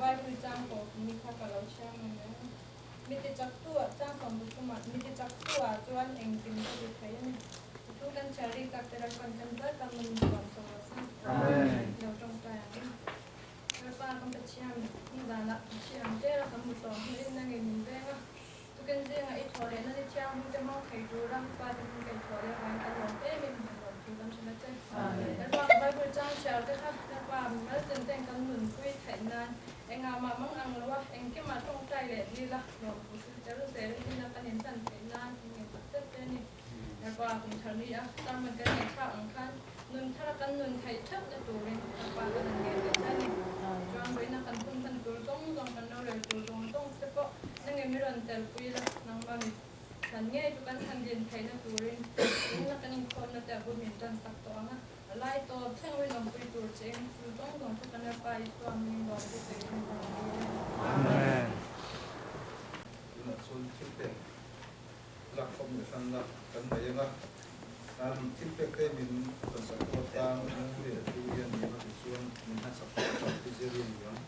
Bible chang pawh ni kha ka lo chhiar mai mai a. Mi tichaktu ah chang 13 ah mi tichaktu ah chuan engkim ka ti thei a ni. I thu kan chhiar rik tak te Lalpan kan zat a mun nuam sawm rawh se. Lo tawngtai ang in. Lalpa kan Pathian nizanah Pathian tera kan hmu tawh hmuhin nangin min veng a. Tukin zingah i thawh lehna ni thianghlim te hmang thei tura fate hming ka i thawh leh avangin kan lawm em em han lawm thu kan hrilh a che. Lalpa ka Bible chang chhiar te kha Lalpa mimal ten ten kan nunpui theih nan engah mah mang ang lo a, engkimah tawngtai leh dil a, lawmthu hril tel zel in a kan inhlan theih nan kan ngen tak zet te a ni. Lalpa kum thar ni a sermon kan ngaihthlak ang khan nun thar a kan nun theih theuh na turin Lalpa kan han ngen leh ta a ni. Chuan vawiina kan hun hman tur zawng zawng kan lo rel tur zawng zawng te pawh nangin mi rawn telpui la, nangmah mi thlan ngei chu kan thlan din theihna turin tunna kan inkhawmna te a bul min tan sak tawh ang a, a lai tawp thleng rinawmpui tur che in chu zawng zawng chu kan Lalpa Isua hmingin lawm te sawiin ka rawn dil e. Amen. Tunah chuan thil pek Lakkhawm leh hran la kan nei ang a, an thil pek te min rawn sak tu atan Nguri leh Hlui a ni ang a tichuan min han sak tu atan Pi Ziri a ni ang.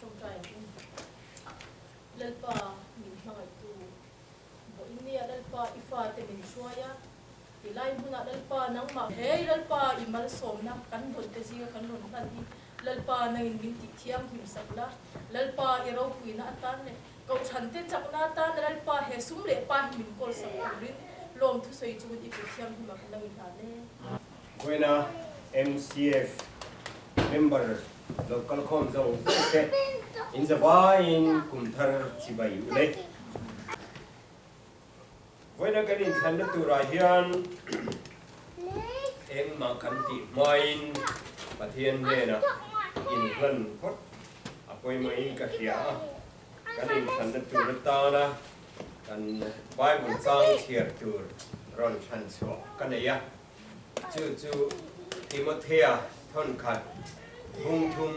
Tawngtai ang u. Lalpa min hmangaihtu vawiin nia Lalpa i fate min hruai a, tilai hmunah Lalpa nangmah hei Lalpa i malsawmna kan rawn te zinga kan rawn hman hi Lalpa nangin min tih thianghlim sak la, Lalpa i ropuina atan leh Kohhran te chakna atana Lalpa he sum leh pa hi min kawl sak turin lawmthu sawi chungin i kut thianghlim ah kan lo inhlan e. Vawiina MCF member lo kalkhawm zawng zawng te in zavaiin kum thar chibai u le. Vawiina kan inthlanna turah hian engmah kan tih hmain Pathian hnenah inhlan phawt a pawimawhin ka hria a, kan inthlanna tur atana kan Bible chang chhiar tur rawn thlan chhuah ka nei a. Chu chu Timothea thawnkhat bung thum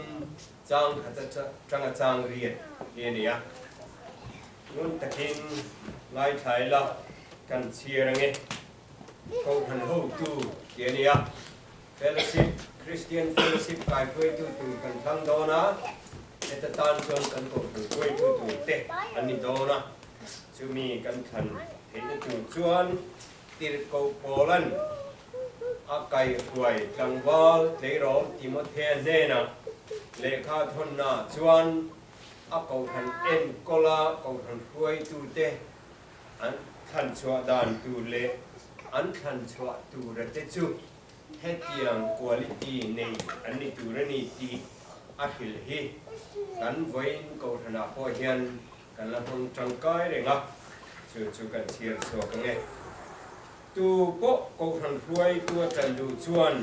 chang khat atanga chang riat hi a ni a. Ngun takin ngaithla ila kan chhiar ange. Kohhran hotu tih a ni a. Fellowship, Christian Fellowship kaihruaitu tur kan thlang dawn a, heta tan chuan kan kohhran hruaitu tur te an ni dawn a. Chumi kan thlan theihna tur chuan Tirhkoh Paula'n a kaihruai tlangval tleirawl Timothea hnenah lehkha thawnna chuan a kohhran enkawla kohhran hruaitute an thlanchhuah dan tur leh an thlanchhuah tura te chu hetiang quality nei an ni tur a ni tih a hrilh hi kan vawiin kohhranah pawh hian Kan la hmang tangkai reng a, chu chu kan chhiar chhuak ang e. Tu pawh Kohhran hruaitu a tan duh chuan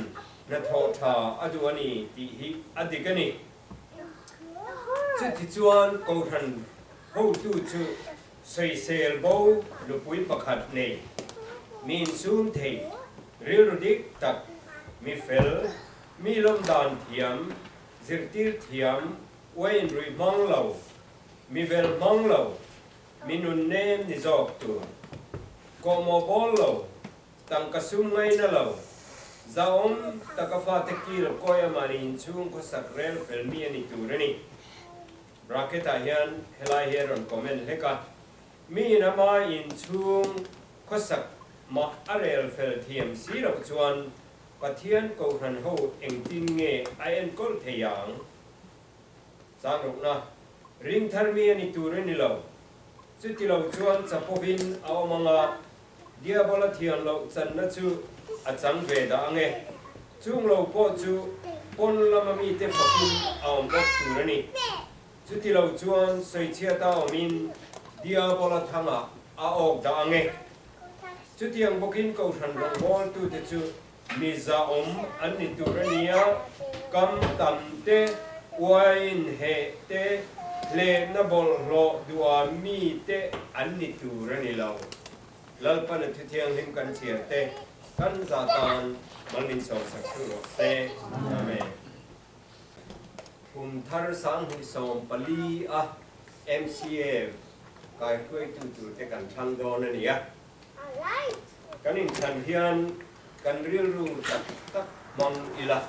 hnathawh tha a duh a ni tih hi a dik a ni. Chuti chuan Kohhran hotu chu sawisel bo nupui pakhat nei, mi insum thei, rilru dik tak, mi fel, mi lawmdan thiam, zirtir thiam, uain ruih hmang lo, Mi vel hmang lo, mi nun nem ni zawk tur. Kawhmawh bawl lo, tangka sum ngaina lo, zahawm taka fate kil kawi a mahni inchhung khawsak rel fel mi a ni tur a ni. Bracket ah hian helai hi a rawn comment hlek a, Mi in ama inchhung khawsak mah a rel fel thiam si loh chuan Pathian Kohhran ho engtin nge a enkawl thei ang? Changrukna, Ring thar mi a ni tur i ni lo. Chuti lo chuan chapovin a awm ang a, Diabola thian loh channa chu a chang ve dah ang e. Chung lo pawh chu pawn lama mite fakin a awm bawk tur a ni. Chuti lo chuan sawichhiata awmin Diabola thangah a awk dah ang e. Chutiang bawkin Kohhran rawngbawltute chu mi zahawm an ni tur a ni a, kam tam te, uain heh te, hlehna bawlhhlawh duha mi te an ni tur a ni lo. Lalpana thu thianghlim kan chhiar te kan zah tan mal min sawmsak thu rawh se. Amen. Kum thar 2014 a MCF kaihruaitu tur te kan thlang dawn a ni a. Kan inthlan hian kan rilru tak tak hmang ila,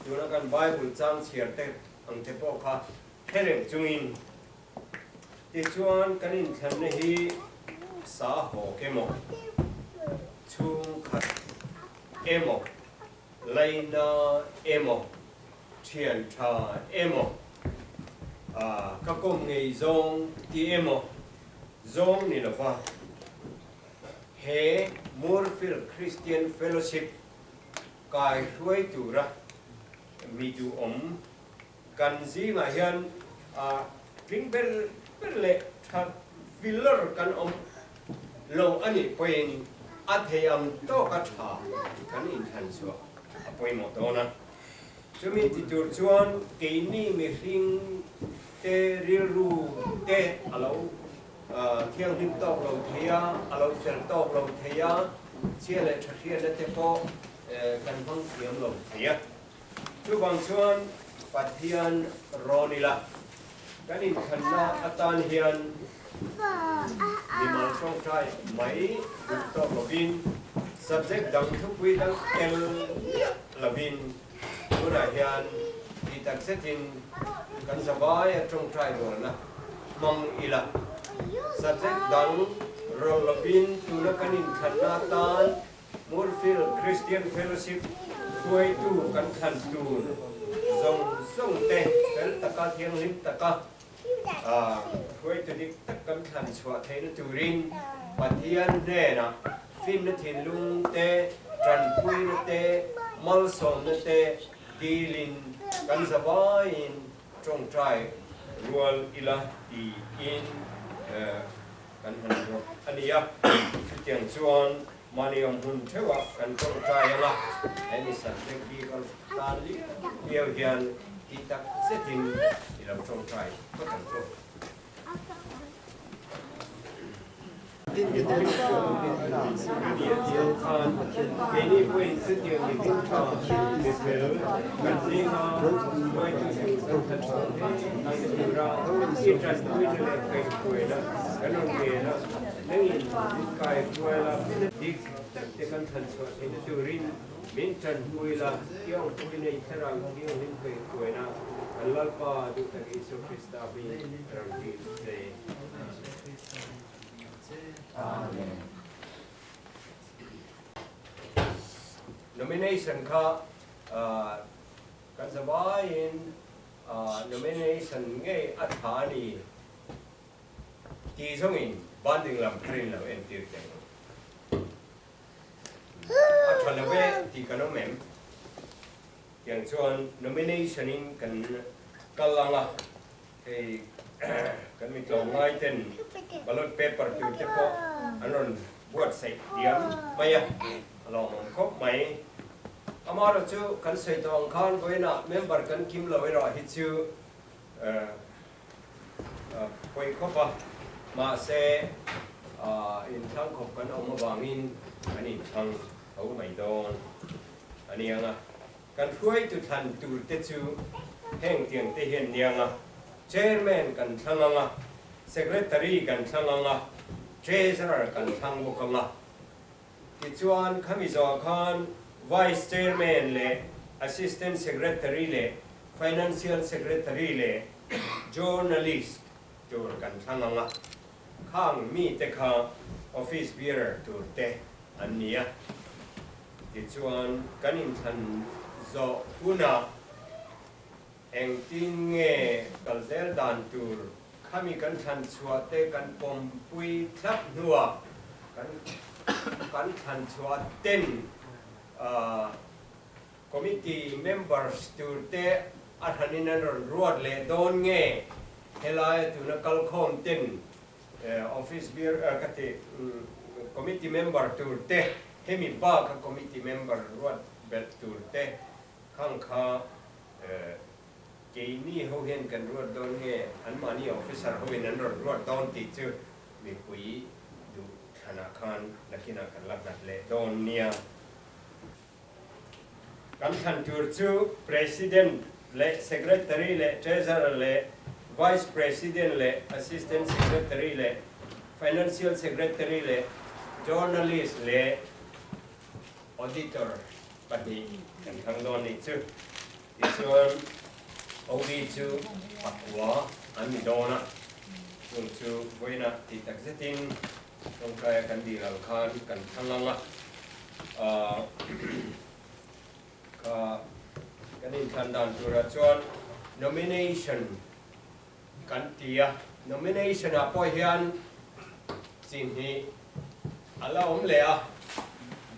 tuna kan Bible chang chhiar te ang te pawh kha hre reng chungin Tichuan kan inthlanna hi sa hawk emaw, chhungkhat emaw, laina emaw, thian tha emaw, ka kawm ngei zawng ti emaw zawng ni lova he Moorfield Christian Fellowship kai hruai tura mi duhawm Kan zingah hian tling ber ber leh tha vilawr kan awm lo a nih pawhin a thei ang tawka tha kan inthlan chhuah a pawimawh dawn a. Chumi ti tur chuan keini mihring te rilru te a lo thianghlim tawk lo thei a, a lo fel tawk lo thei a, chhia leh tha hriatna te pawh kan hmang thiam lo thei a. Chuvang chuan Pathian rawn ila, kan inthlanna atan hian mimal tawngtai mai duh tawk lovin, subject dang thupui dang tel miah lovin tunah hian tih tak zetin kan zavaia tawngtai rualna hmang ila. Subject dang rawn lovin tuna kan inthlanna atan Moorfield Christian Fellowship hruaitu kan thlan tur zawng zawng te fel taka thianghlim taka hruaitu dik tak kan thlan chhuah theihna turin Pathian hnenah finna thinlung te, tanpuina te, malsawmna te dilin kan zavaiin tawngtai rual ila tiin kan han ruat a ni a. Chutiang chuan mahni awm hun theuhah kan tawngtai ang a, hemi subject bik a tan liau liau hian tih tak zetin i lo tawngtai phawt ang chu. Keini pawhin chutiang mi hming tha, mi fel kan zinga hruaitu tur kan tha tha hle ang tura i tanpuina leh kaihhruaina kan rawn ngen a, nangin min kaihruai la, dik tak te kan thlan chhuah theihna turin min tanpui la, i awmpuina i thlarau thianghlim kaihhruaina kan Lalpa duhtak Isua Krista hming ram dil che. Amen. Nomination kha kan zavaiin nomination ngei a tha a ni tih zawngin banding lam pharin lo entir teh ang. A tha lo e tih kan awm em? Tiang chuan nomination in kan kal ang a. Hei kan mi tlawmngai ten ballot paper tur te pawh an rawn buatsaih diam mai a, a lawmawm khawp mai. Amaherawh chu kan sawi tawh ang khan vawiinah member kan kim lo erawh hi chu pawi khawp a, mahse inthlang khawp kan awm avangin kan inthlang tho mai dawn a ni ang a. Kan hruaitu thlan tur te chu heng tiang te hian niang a, Chairman kan thlang ang a, Secretary kan thlang ang a, Treasurer kan thlang bawk ang a. Tichuan khami zawh khan Vice Chairman leh Assistant Secretary leh Financial Secretary leh Journalist tur kan thlang ang a, khang mite kha Office Bearer tur te an ni a. Tichuan, kan inthlan zawh hunah engtin nge kal zel dan tur khami kan thlan chhuah te kan pawmpui thlap hnuah kan kan thlan chhuah ten. Committee members tur te a hranin an rawn ruat leh dawn nge? Helaia tuna kalkhawm ten office bear ka ti committee member tur te hemi baka committee member ruat belh tur te khang kha keini ho hian kan ruat dawn nge anmahni officer hoin an rawn ruat dawn tih chu mipui duh thlanah khan nakinah kan la nghat leh dawn nia. Kan thlan tur chu President leh Secretary leh Treasurer leh Vice President leh Assistant Secretary leh Financial Secretary leh Journalist leh Auditor pahnih kan thlang dawn nih chu. Tichuan OD chu pakua an ni dawn a, chung chu vawiinah tih tak zetin Tawngtaia kan dil ang khan kan thlang ang a, kha kan inthlan dan turah chuan nomination kan ti a, nomination ah pawh hian chi hnih a la awm leh a,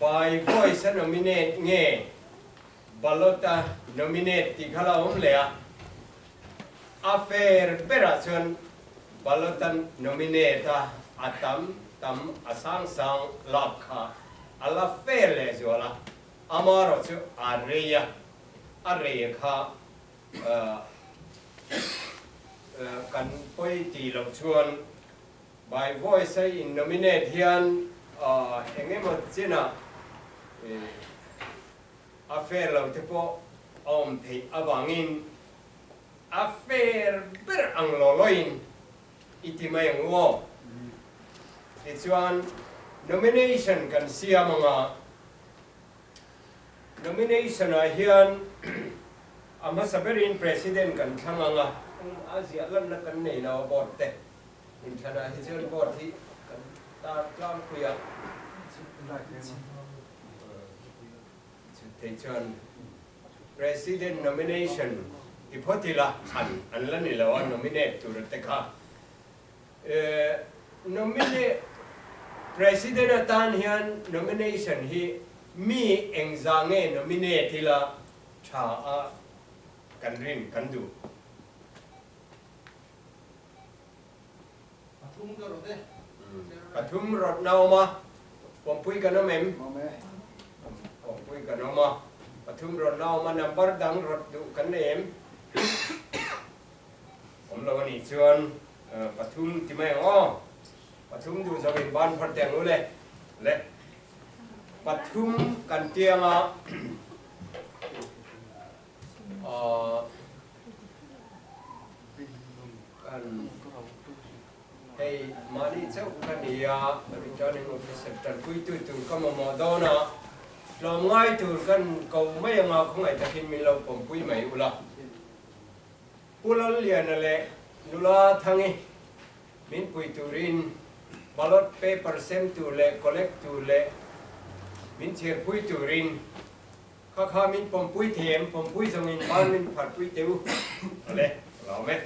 by voice a nominate nge ballot a nominate tih kha la awm leh a, A fair berah chuan ballot an nominate a, a tam tam a sang sang lak kha a la fair leh zual a, amarawh chu a rei a, a rei kha kan pawi tih loh chuan by voice a in nominate hian eng emaw chinah a fair lo te pawh a awm theih avangin A fair ber ang law lawin i ti mai ang u aw. Tichuan nomination kan siam ang a, nomination ah hian a hmasa berin President kan thlang ang a, a ziah lanna kan nei lo a board te, inthlanah hi chuan board hi kan tar tlangpui a. Chutei chuan President nomination ti phawt ila thlan an la ni lo a, nominate tur te kha nominate President atan hian nomination hi mi engza nge nominate ila tha a kan rin kan duh. Pathum ka rawt e. Pathum rawtna awm a, pawmpui kan awm em? Awm e. Pawmpui kan awm a, pathum rawtna awm a, number dang rawt duh kan nei em? Awm lo a nih chuan pathum ti mai ang aw. Pathum duh zo in ban phar teh ang u le. Le. Pathum kan tiang a. Kan hei mahni chauh ka ni a, returning officer tanpuitu tur ka mamawh dawn a, tlawmngai tur kan ko mai anga khawngaih takin min lo pawmpui mai ula. Pu Lalliana leh nula Thangi min pui turin ballot paper sem tur leh collect tur leh min chhirpui turin Kha kha min pawmpui thei em? Pawmpui zawngin ban min pharpui teh u. Awle, ka lawm e.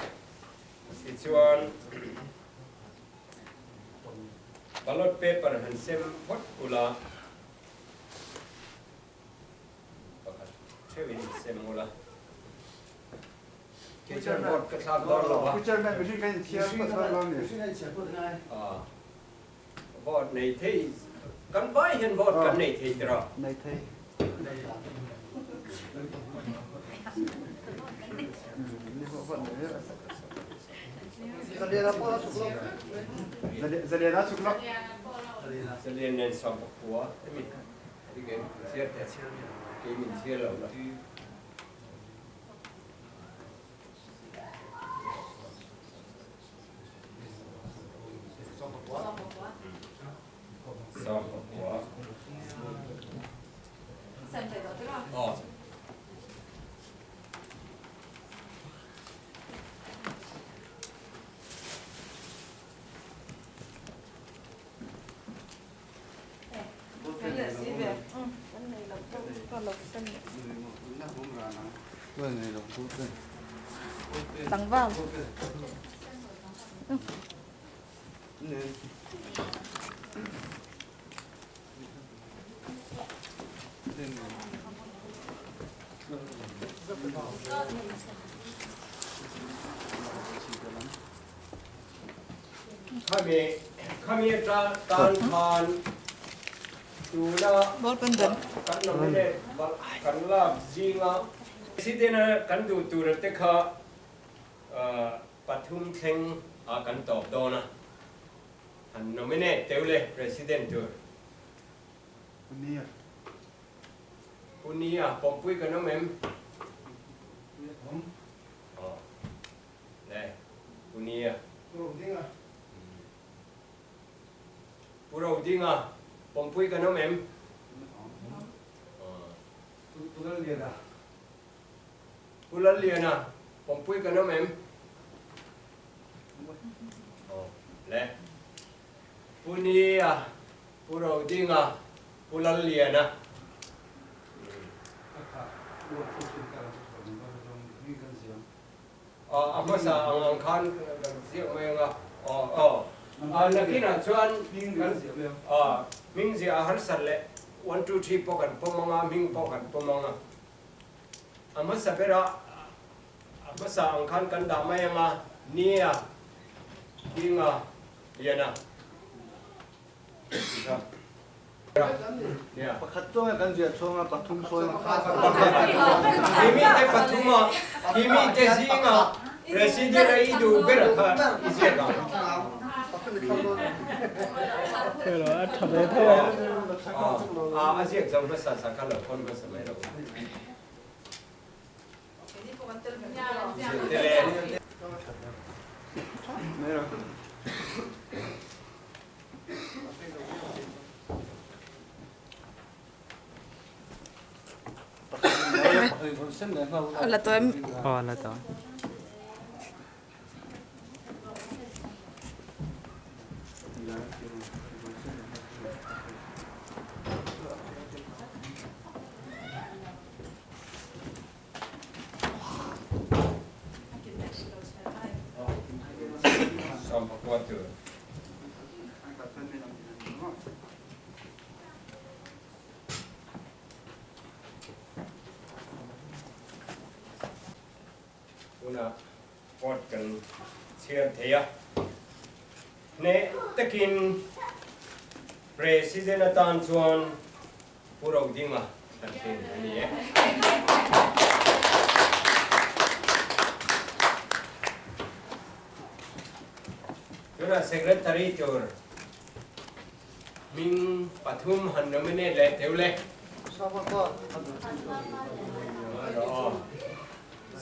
Tichuan, ballot paper han sem phawt ula, pakhat theuhin sem ula. Kei chuan vote ka thlak dawn lo a. Vote nei thei, kan vai hian vote kan nei thei tira? Nei thei. Zaliana chuk lo. Zalian nen sawm pakua emi tige chhiar te kei min chhiar lo la. Tlangval. Khami khami ata tan khan tuna kan nominate kan lak zinga President a kan duh tur te kha pathum thleng a kan tawp dawn a, han nominate teuh le President tur. Pu Nia, pawmpui kan awm em? Awm. Aw. Le, Pu Nia. Pu Rodinga. Pu Rodinga, pawmpui kan awm em? Awm. Aw. Pu Lalliana. Pu Lalliana, pawmpui kan awm em? Aw. Le. Pu Nia, Pu Rodinga, Pu Lalliana. A hmasa ang ang khan kan ziak mai ang a. Aw aw. Nakinah chuan kan hming ziah a harsat leh one two three pawh kan pawm ang a, hming pawh kan pawm ang a. A hmasa berah a hmasa ang khan kan dah mai ang a, Nia, Dinga, Liana. Pakhat chuan kan ziah chhung a, pathum sawi ang kha. Kimi te pathum a, kimi te zing a, President a i duh ber kha i ziak ang. A ziak zo hmasa sa kha lo khawn hmasa mai lo. Ziak te le. La toem. Aw la toem. Tunah vote kan chhiar thei a, hneh takin President atan chuan Pu Rodinga kan tlin a ni e. Tunah Secretary tur hming pathum han nominate leh teuh le.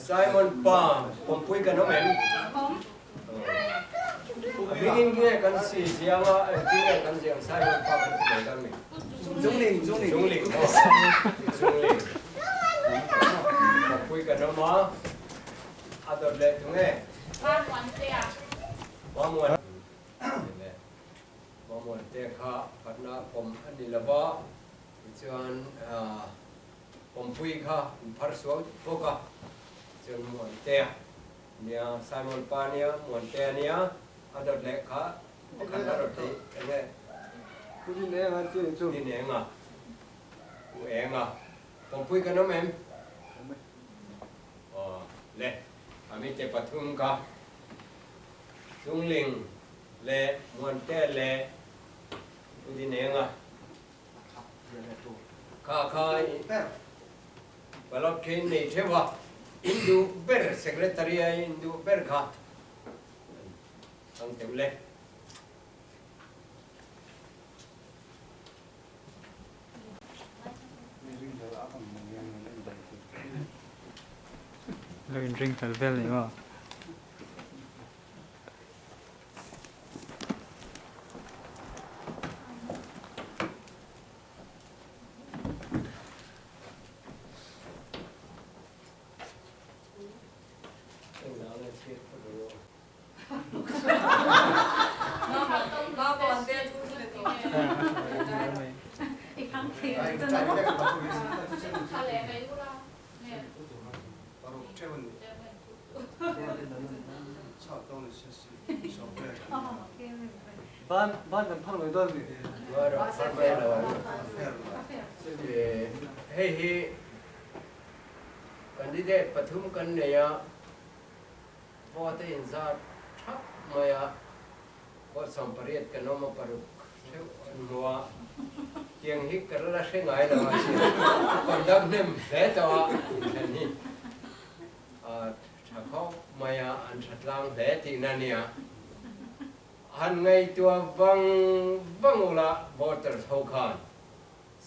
Simon pa pawmpui kan awm em? A hmingin nge kan si ziang a, engtin nge kan ziang Simon pa kan ti mai dawn mi? Zungling, Zungling. Zungling, aw. Zungling. Pawmpui kan awm a, a dawt leh tu nge? Mamuantea. Mamuan. Mamuantea kha phatna pawm a ni lo va, tichuan pawmpui kha in phar suau bawk a, tichuan Muantea. Nia, Simon pa nia, Muantea nia, a dawt leh kha pakhat a rawt theih eng nge? Pu Din Enga an ti anih chu. Din Enga, Pu Enga, Pawmpui kan awm em? Awm e. Aw, le, a mite pathum kha, Chungling leh Muantea leh Pu Din Enga. Kha kha ballot khi in nei theuh a, in duh ber secretary a in duh ber kha thlang teuh le. Lo in ring fel vel ni maw? Ban ban kan phar mai dawn mi. Phar mai lo. Hei hi kan Candidate pathum kan nei a, vote a inzat thap mai a, vote 18 kan awm a, paruk theuh an hmu a, tiang hi ka la hre ngai lo a sin, conduct hnem hle tawh a inthlan hi a tha khawp mai a, an tha tlang hle tihna nia. Han ngaihtuah vang vang ula voters ho khan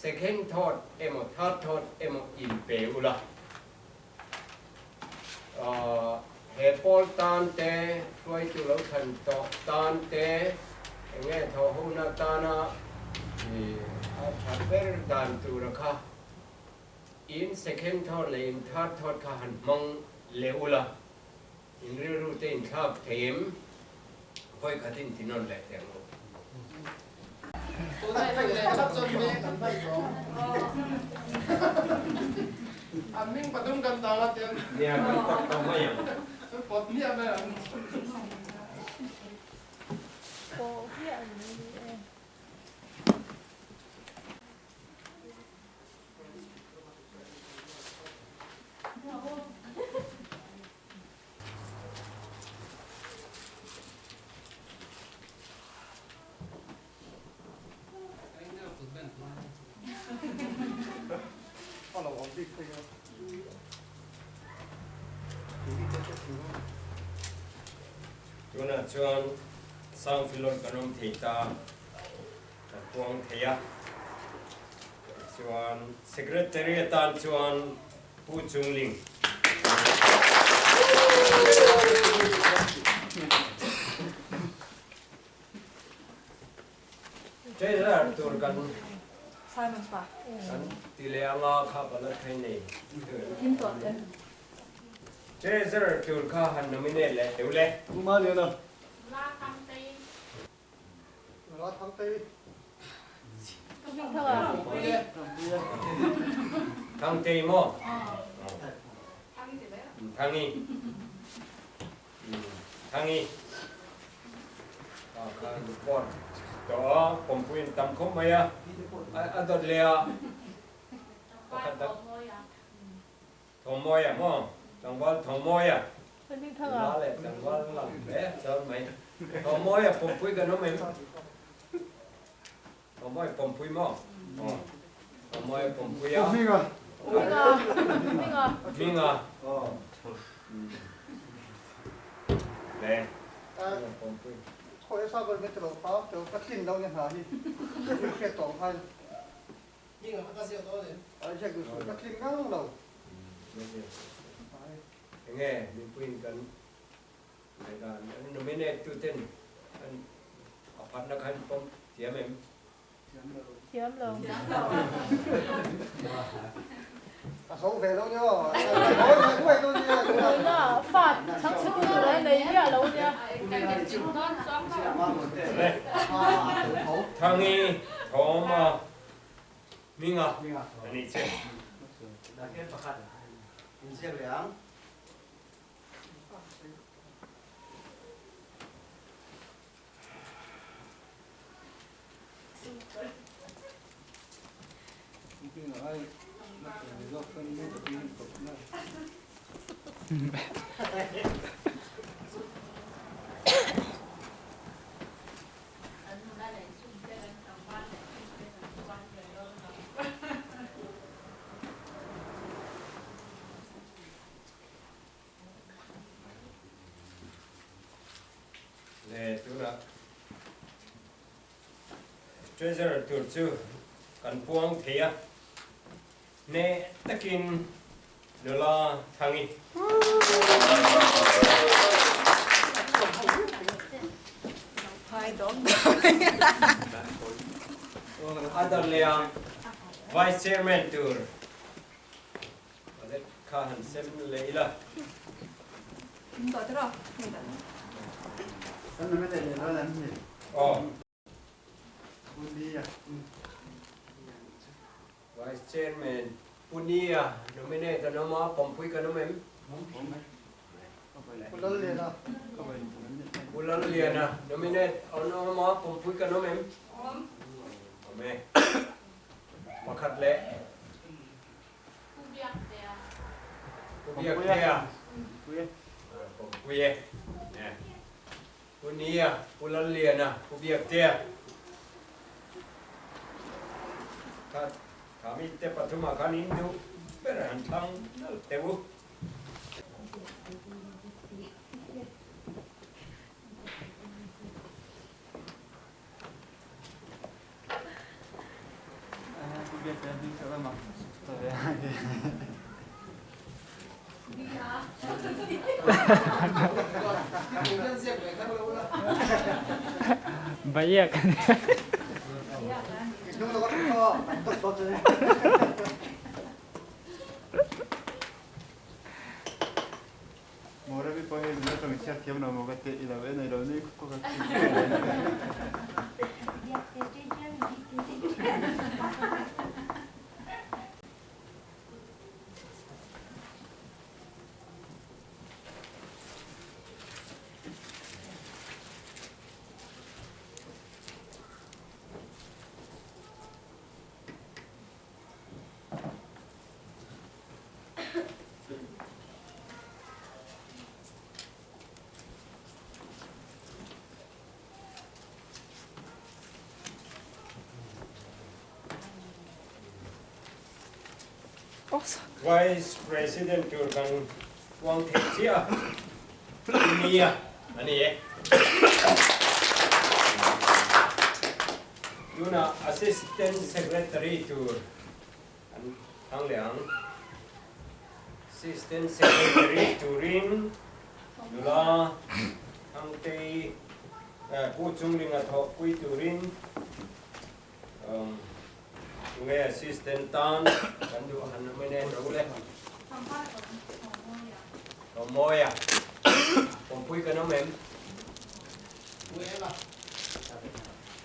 Second thought emaw third thought emaw in pe ula. He pawl tan te, hruaitu lo thlan tawh tan te, eng nge thawhhona tana a tha ber dan tura kha in second thought leh in third thought kha han hmang leh ula, in rilru te in thlak thei em? Vawi khat in ti nawn leh teh ang u. Nia kan pawt tawh mai ang. Tunah chuan sound filawr kan awm thei ta, kan puang thei a. Tichuan Secretary atan chuan Pu Chungling. Treasurer tur kan kan ti leh anga kha ka la thei nei. Treasurer tur kha han nominate leh teuh le. Pu Maliana. Thangtei maw? Thangi. Thangi. Khan report tawh a, pawmpui an tam khawp mai a, a dawt leh a. Pakhat dang. Thawmawia maw? Tlangval Thawmawia. Nula leh tlangval lang hle dawn mai. Thawmawia pawmpui kan awm em? Thawmawia pawmpui maw? Aw. Thawmawia pawmpui a. Hminga. Hminga. Hminga. Aw. Le. Pawmpui. Khawi a sa ber mai tilo kha, ka tlin lo ni hna hi. Hriat tawh ang khan. Ka tling ngang lo. Enge mipuiin kan ngaihdan an nominate tu ten an a phatna kha an pawm thiam em? Thiam lo. A zo ve lo nia. Tuna fa chhang chhe tu tur a nei miah lo nia. Thangi Thawma Hminga a nih che. Le tunah Treasurer tur chu kan puang thei a, hneh takin nula Thangi. A dawt leh a, Vice Chairman tur Palet kha han sem leh ila. Aw. Vice Chairman Pu Nia nominate an awm a, pawmpui kan awm em? Pu Lalliana. Pu Lalliana nominate an awm a, pawmpui kan awm em? Awm e. Pakhat leh. Pu Biaktea. Pu Biaktea. Pawmpui e. Pu Nia, Pu Lalliana, Pu Biaktea. Kha kha mite pathumah khan in duh ber han thlang nalh teh u. Bayak. Moravi pawh hei Mizo tawng chhiat thiam lo maw ka tih i lo en ilo nui khawk khawk a. Vice President tur kan puang thei chiah a, nia a ni e. Tunah Assistant Secretary tur An thang leh ang. Assistant Secretary turin nula Thangtei Pu Chunglinga thawhpui turin tunge Assistant tan kan duh han nominate ro le. Thawmawia. Pawmpui kan awm em?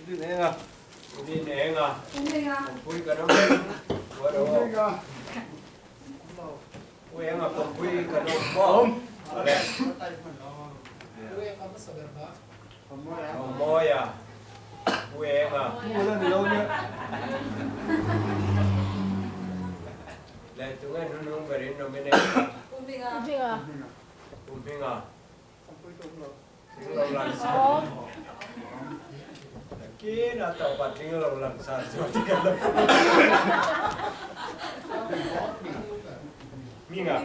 Din enga. Din enga. Pawmpui kan awm em? Pu enga pawmpui kan awm bawk. Awle. Thawmawia. Pu enga. Leh tunge hnunung berin nominate a? Pu Hminga. Pu Hminga. Tling lo lang sa. Nakin a tawpa tling lo lang sa chu ti kan la Hminga.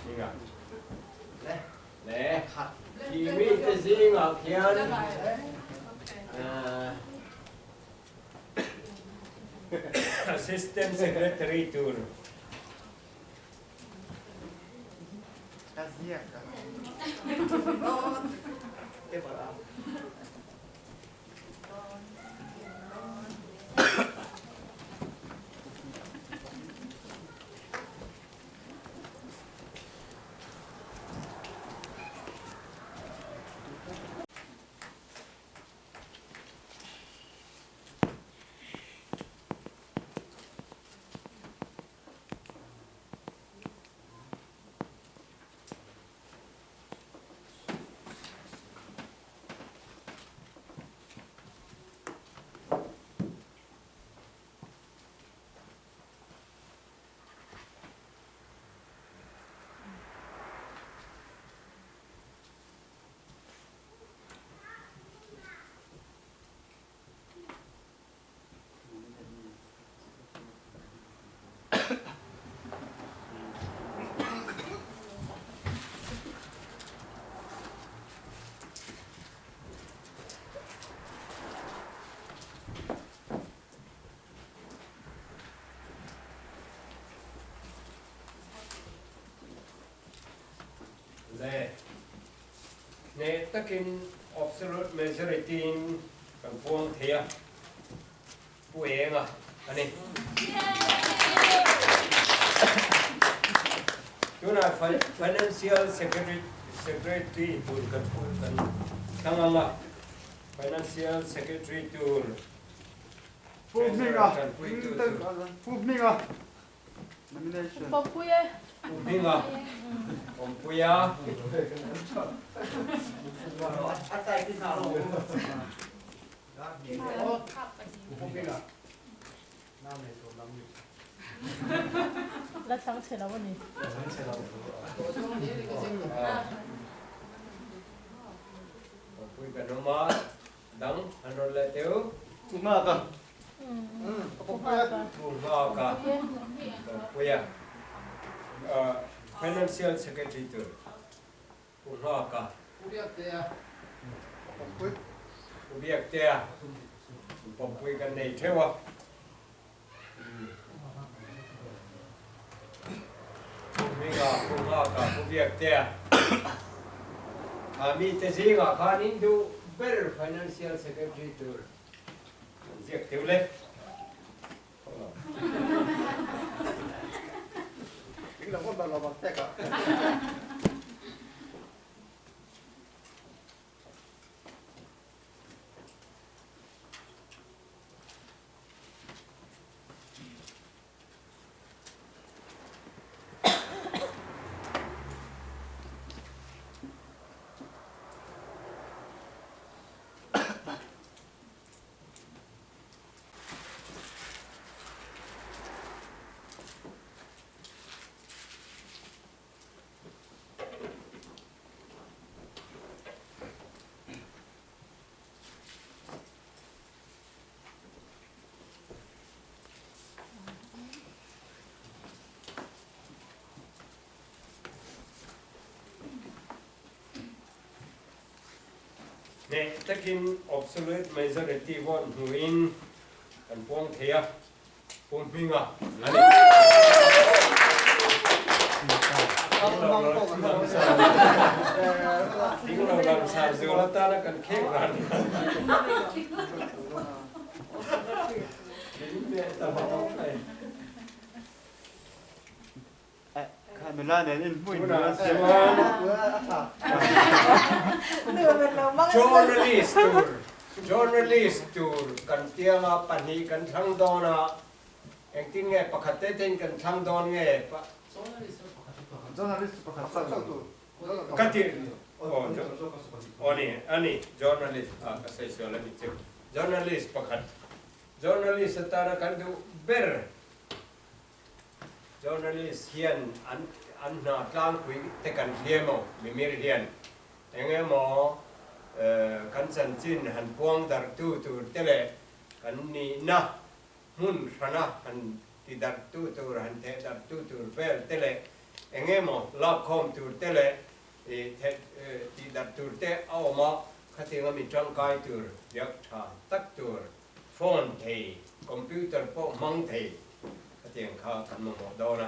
Hminga. Le. Khi mi te zingah khian Assistant Secretary tur. Le hneh takin absolute majority in kan puang thei a. Pu Enga a ni. Tunah Financial Secretary tur kan kan thlang ang a, Financial Secretary tur Pu Hminga, Pu Hminga nomination. Pawmpuia. Pu Hminga, Pawmpuia. La chhang chhe lo a ni. Pui kan awm a, dang an rawn leh teu. Pu Nghaka. Pu Nghaka. Puia. Financial Secretary tur. Pu Nghaka. Pu Biaktea. Pawmpui. Pu Biaktea. Pawmpui kan nei theuh a. Pu Hminga, Pu Nghaka, Pu Biaktea. A mite zingah khan in duh ber Financial Secretary tur an ziak theuh le. Hneh takin absolute majority vote hmuhin kan puang thei a, Pu Hminga a ni. Ding lo lam sar zul atana kan khek ran. Ding leh ta bawk mai. Journalist tur Journalist tur kan tianga pahnih kan thlang dawn a, engtin nge pakhat te tein kan thlang dawn nge? Ka ti aw ni a ni journalist ah ka sawi sual a ni chu journalist pakhat journalist atana kan duh ber. Journalist hian an an hna tlangpui te kan hliam aw, mimir hian eng emaw kan chanchin han puang darh tu tur te leh kan nihna hmun hrana han ti darh tu tur, han theh darh tu tur vel te leh eng emaw lakkhawm tur te leh theh ti darh tur te a awm a, khatianga mi tangkai tur, biak tha tak tur. Phone thei, computer pawh hmang thei khatiang kha kan mamawh dawn a,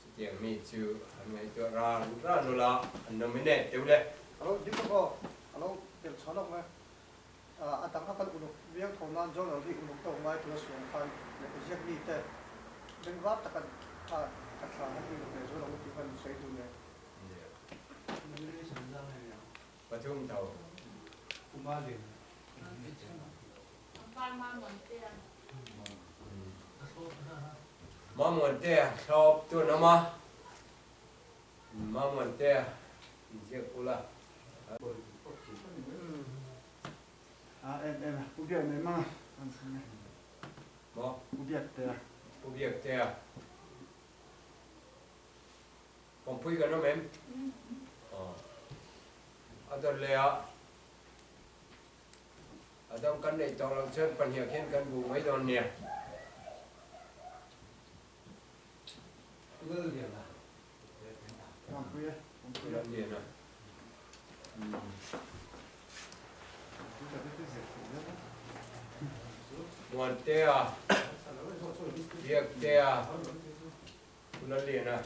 chutiang mi chu an ngaihtuah ran ran ula an nominate deuh le. A lo ding lawk aw, a lo tel chhuah lawk mai. A dang a kan uluk viau tho nan journal hi uluk deuh ngai tura suam khan lehkha ziak mi te bengvar taka kha ka thla han uluk leh zual ang tih khan sawi duh nen. Pathum tho. Mamuantea thlawp tu an awm a, Mamuantea inziak ula. Maw? Pu Biaktea. Pawmpui kan awm em? Aw. A dawt leh a. A dang kan neih tawh loh chuan pahniah khian kan buh mai dawn nia. Lalliana. Lalliana. Muantea. Biaktea. Pu Lalliana.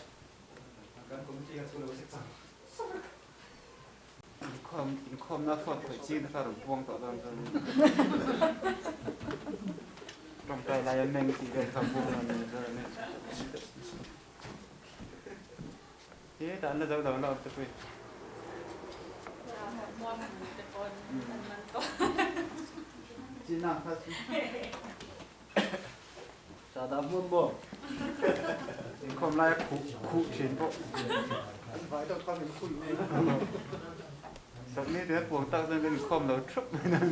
Inkhawm inkhawmna phone khawih ching te kha rawn puang tawh dawn chuan tawngtai laia meng tih vel kha puang dawn ni chuan ani hetah an la zo lo la awm te pawhin China kha chu Chahdah hmun maw? Inkhawm laia khuh khuh thin pawh. An vai deuh kha min khuih mai. Sawmni te puang tak chuan kan inkhawm lo thup mai nan.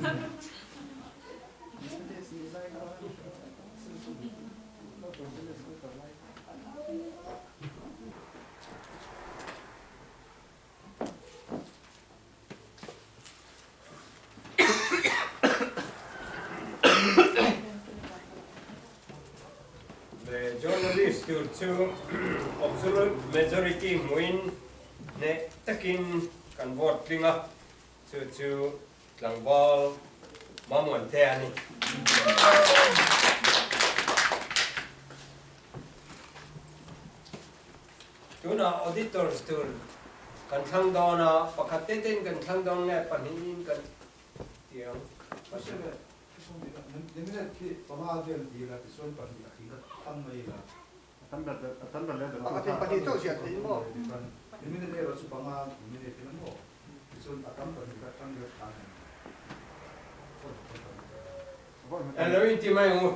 Specialist tur chu absolute majority hmuin hneh takin kan vote tling a, chu chu tlangval Mamuante a ni. Tunah auditors tur kan thlang dawn a, pakhat te tein kan thlang dawn nge pahnihin kan ti ang. Alo inti mai ang u,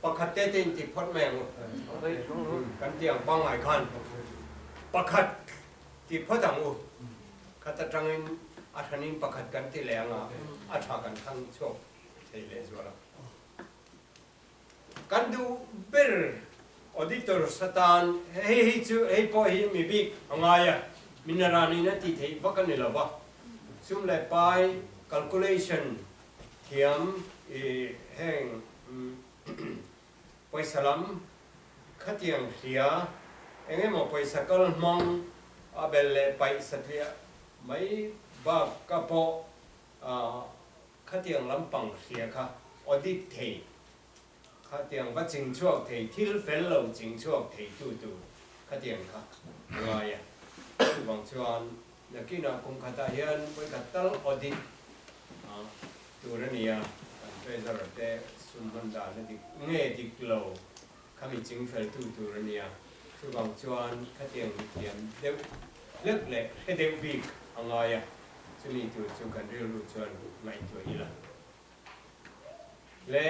pakhat te te inti phawt mai ang u, kan ti ang pangngai khan pakhat ti phawt ang u, khat atangin a hranin pakhat kan ti leh anga a tha kan thlang chhuak thei leh zual ang. Kan duh ber auditors atan hei hi chu hei pawh hi mi bik a ngai a, mi naranin a tih theih vak a ni lo va, sum leh pai calculation thiam i heng pawisa lam khatiang hria eng emaw pawisa kal hmang a bel leh paih satliah mai bak ka pawh Khatiang lampang hria kha audit thei, khatiang va ching chhuak thei, thil fel lo ching chhuak thei tu tur khatiang kha a ngai a. Chuvang chuan nakinah kum khatah hian vawikhat tal audit tur a ni a, kan treasurer te sum hman dan a dik nge dik lo khami ching fel tu tur a ni a. Chuvang chuan khatiang mithiam deuh hlek leh hre deuh bik a ngai a. Chumi tur chu kan rilru chuan ngaihtuah ila. Le,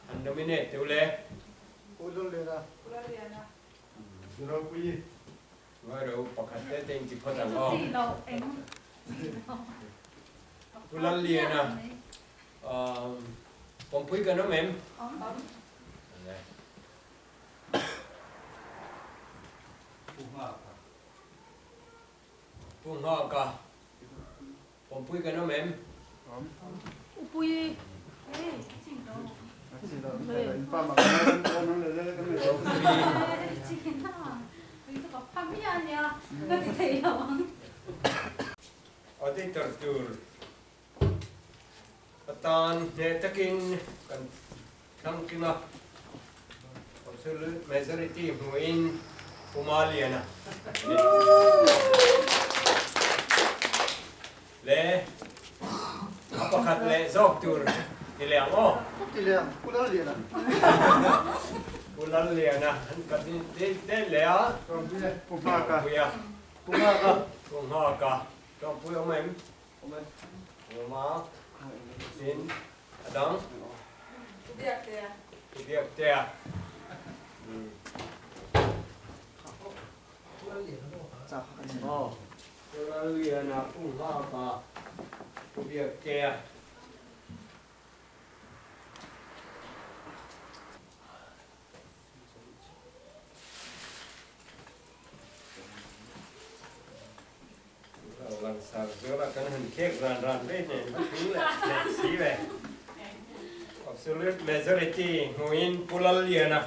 han nominate teuh le. Pu Lalliana. Pu Lalliana. Pu Ropuii. Ngawi ro pakhat te te inti phawt ang aw. Pu Lalliana. Pawmpui kan awm em? Awm. Le. Pu Nghaka. Pu Nghaka, Pawmpui kan awm em? Awm. Upui. Auditor tur atan hneh takin kan thlang tling a, absolute majority hmuhin Pu Maliana a ni. Le a pakhat leh zawk tur ti leh ang aw. Ti leh ang, Pu Lalliana. Pu Lalliana an kan ti leh a. Pu Nghaka. Pu Nghaka. Pu Nghaka. Tlawmpui awm em? Awm e. Awm a. Tin, a dang? Pu Biaktea. Pu Biaktea. Pu Lalliana, Pu Nghaka, Pu Biaktea. Langsar zuala kan han khek ran ran vei nen va tling leh leh si ve. Absolute majority hmuin Pu Lalliana.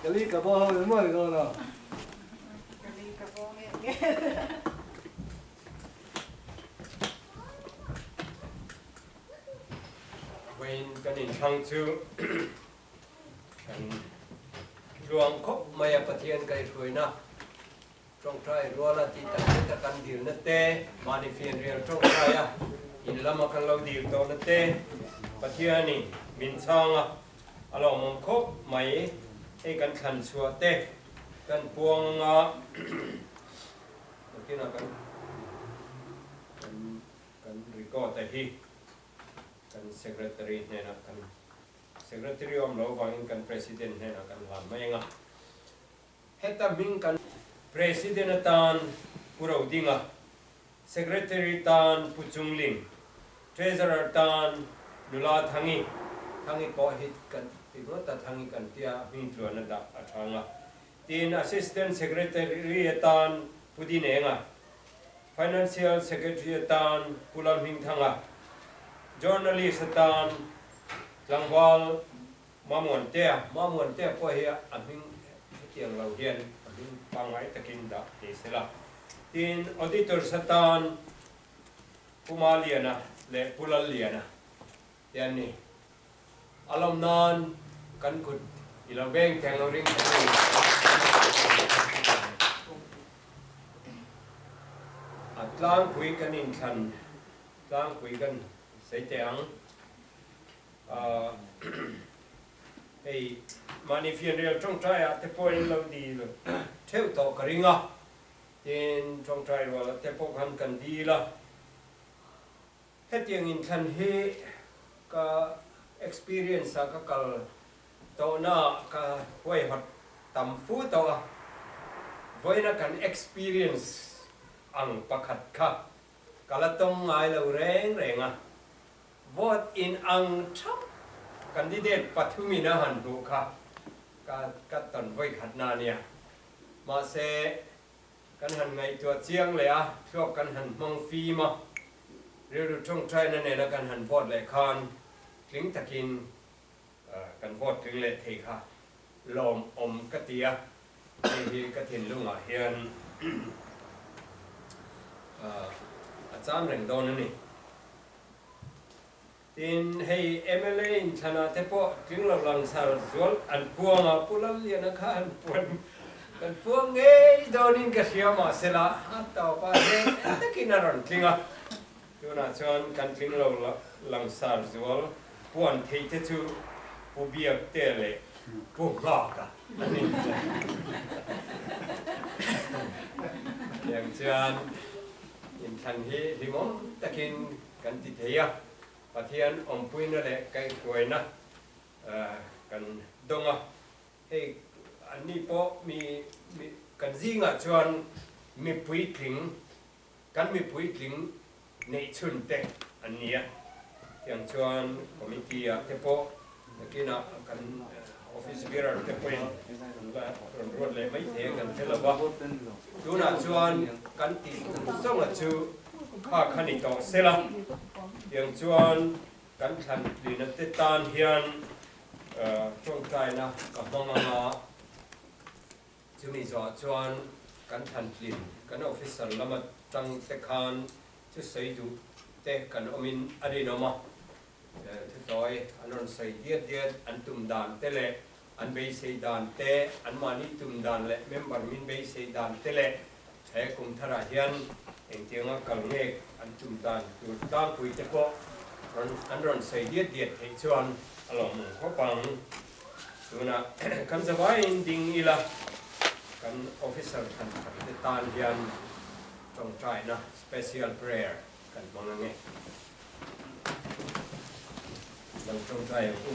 Kali ka bo ho mo ni no. Kali ka bo nge nge. Vawiin kan inthlang chu kan tluang khawp mai a, Pathian kaihhruaina tawngtai ruala tih tak zeta kan dilna te, mahni fianrial tawngtaia in lama kan lo dil tawhna te Pathianin min chhang a, a lawmawm khawp mai. Hei kan thlan chhuah te kan puang anga nakinah kan kan record a hi. Kan Secretary hnenah kan Secretary awm lo avangin kan President hnenah kan hlan mai ang a. Heta hming kan President atan Pu Rodinga, Secretary tan Pu Chungling, Treasurer tan Nula Thangi, Thangi pawh hi kan ti ngawt a, Thangi kan tia hming tluan a dah a thang a. Tin Assistant Secretary atan Pu Dinenga. Financial Secretary atan Pu Lalhmingthanga, Journalist atan Tlangval Mamuantea, Mamuantea pawh hi a hming hetiang lo hian a hming pangngai takin dah ni sela. Tin, Auditors atan Pu Maliana leh Pu Lalliana te an ni. A lawm nan kan kut i lo veng theng lo ring thei a ni. A tlangpui kan inthlan tlangpui kan sawi teh ang. Hei mahni fianrial tawngtai ah te pawh in lo dil theuh tawh ka ring a, tin tawngtai rual ah te pawh khan kan dil a. Hetiang inthlan hi ka experience ah ka kal tawhna ah ka huaihawt tam fu tawh a, vawiina kan experience ang pakhat kha ka la tawng ngai lo reng reng a, vote in ang thap candidate pathumin a han hmuh kha ka ka tawn vawikhatna a nia. Mahse, Kan han ngaihtuah chiang leh a, thluak kan han hmang fim a, rilru tawngtaina nena kan han vote leh khan tling takin kan vote tling leh thei kha lawmawm ka ti a, hei hi ka thinlungah hian a cham reng dawn a ni. Tin, hei mla inthlanah te pawh tling lo langsar zual an puang a, Pu Lalliana kha an puan kan puang ngei dawnin ka hria mahsela a tawpah hian en takin a rawn tling a, tunah chuan kan tling lo langsar zual puan thei te chu Pu Biakte leh Pu Nghaka a ni. Tiang chuan inthlan hi hlimawm takin Kan ti thei a, Pathian awmpuina leh kaihhruaina kan dawng a, hei anni pawh mi kan zingah chuan mi puitling, kan mi puitling neih chhun te an ni a, tiang chuan committee ah te pawh nakinah kan office bearer te pawhin rawn ruat leh mai thei a kan hre lo va, tunah chuan kan tih zawng a chu Kha kha ni tawh sela, tiang chuan kan thlan tlina te tan hian tawngtaina ka hmang ang a, chumi zawhah chuan kan thlan tlin kan officer lama tang te khan chu sawi duh te kan awmin a rinawm a, thutawi an rawn sawi diat diat an tum dan te leh an beisei dan te, anmahni tum dan leh member min beisei dan te leh He kum tharah hian engtianga kal ngek an tum dan tur tlangpui te pawh rawn an rawn sawi diat diat theih chuan a lawmawm khawp ang. Tunah kan zavaiin ding ila kan officer thlan khat te tan hian tawngtaina, special prayer, kan hmang ange. Lo tawngtai ang u.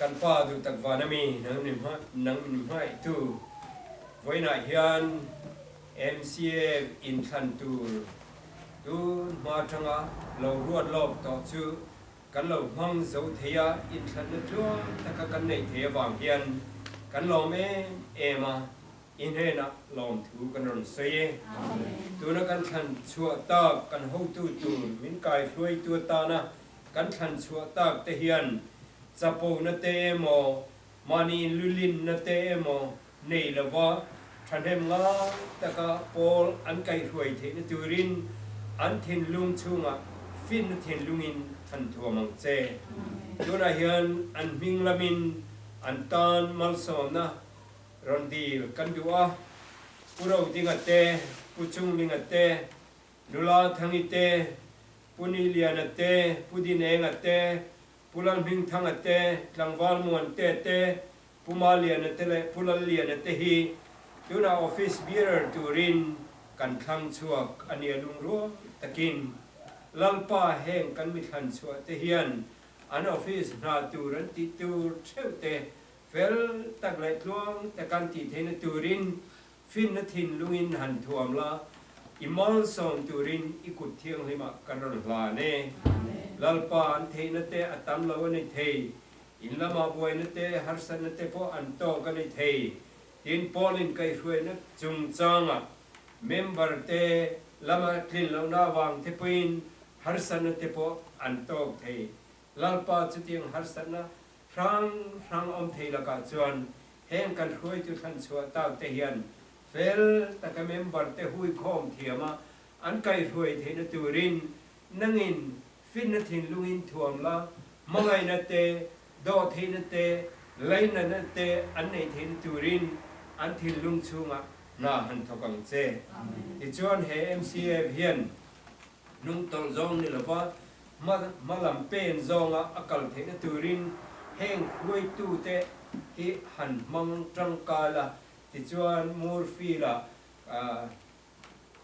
Kan Pa duhtak van ami nang ni hma nang min hmaihtu vawiinah hian MCA inthlan tur tun hma atanga lo ruat lawk tawh chu kan lo hmang zo thei a, inthlanna tluang taka kan neih thei avang hian kan lawm em em a. I hnenah lawmthu kan rawn sawi e. Tuna kan thlan chhuah tak kan hotu tur min kaihruaitu atana kan thlan chhuah tak te hian chapona te emaw, mahni inlulinna te emaw nei lova thahnem ngai taka pawl an kaihruai theihna turin an thinlung chhungah finna thinlungin han thuam ang che. Tunah hian an hming lamin an tan malsawmna Rawn dil kan duh a, Pu Rodinga te, Pu Chunglinga te, Nula Thangi te, Pu Niliana te, Pu Dinenga te, Pu Lalhmingthanga te, Tlangval Muante te, Pu Maliana te leh Pu Lalliana te hi tunah office bearer turin kan thlang chhuak a nia lungrual takin Lalpa heng kan mi thlan chhuah te hian an office hna tur an tih tur theuh te Fel tak leh tluang tak an tih theihna turin finna thinlungin han thuam la, i malsawm turin i kut thianghlimah kan rawn hlan e. Lalpa an theihna te a tam lo a ni thei, in lamah buaina te, harsatna te pawh an tawk a ni thei. Tin, Paulin kaihhruaina chungchangah member te. lama tlin lohna avang te pawhin harsatna te pawh an tawk thei. Lalpa chutiang harsatna hrang hrang awm thei lakah chuan heng kan hruaitu thlan chhuah tak te hian fel taka member te huikhawm thiama an kaihruai theihna turin nangin finna thinlungin thuam la, hmangaihna te, dawhtheihna te, lainatna te an neih theihna turin an thinlung chhungah hna han thawk ang che. Tichuan he MCF hian hnungtawlh zawng ni lova hma hma lam pen zawnga a kal theihna turin heng hruaitute hi han hmang tangkai la, tichuan Murfield-ah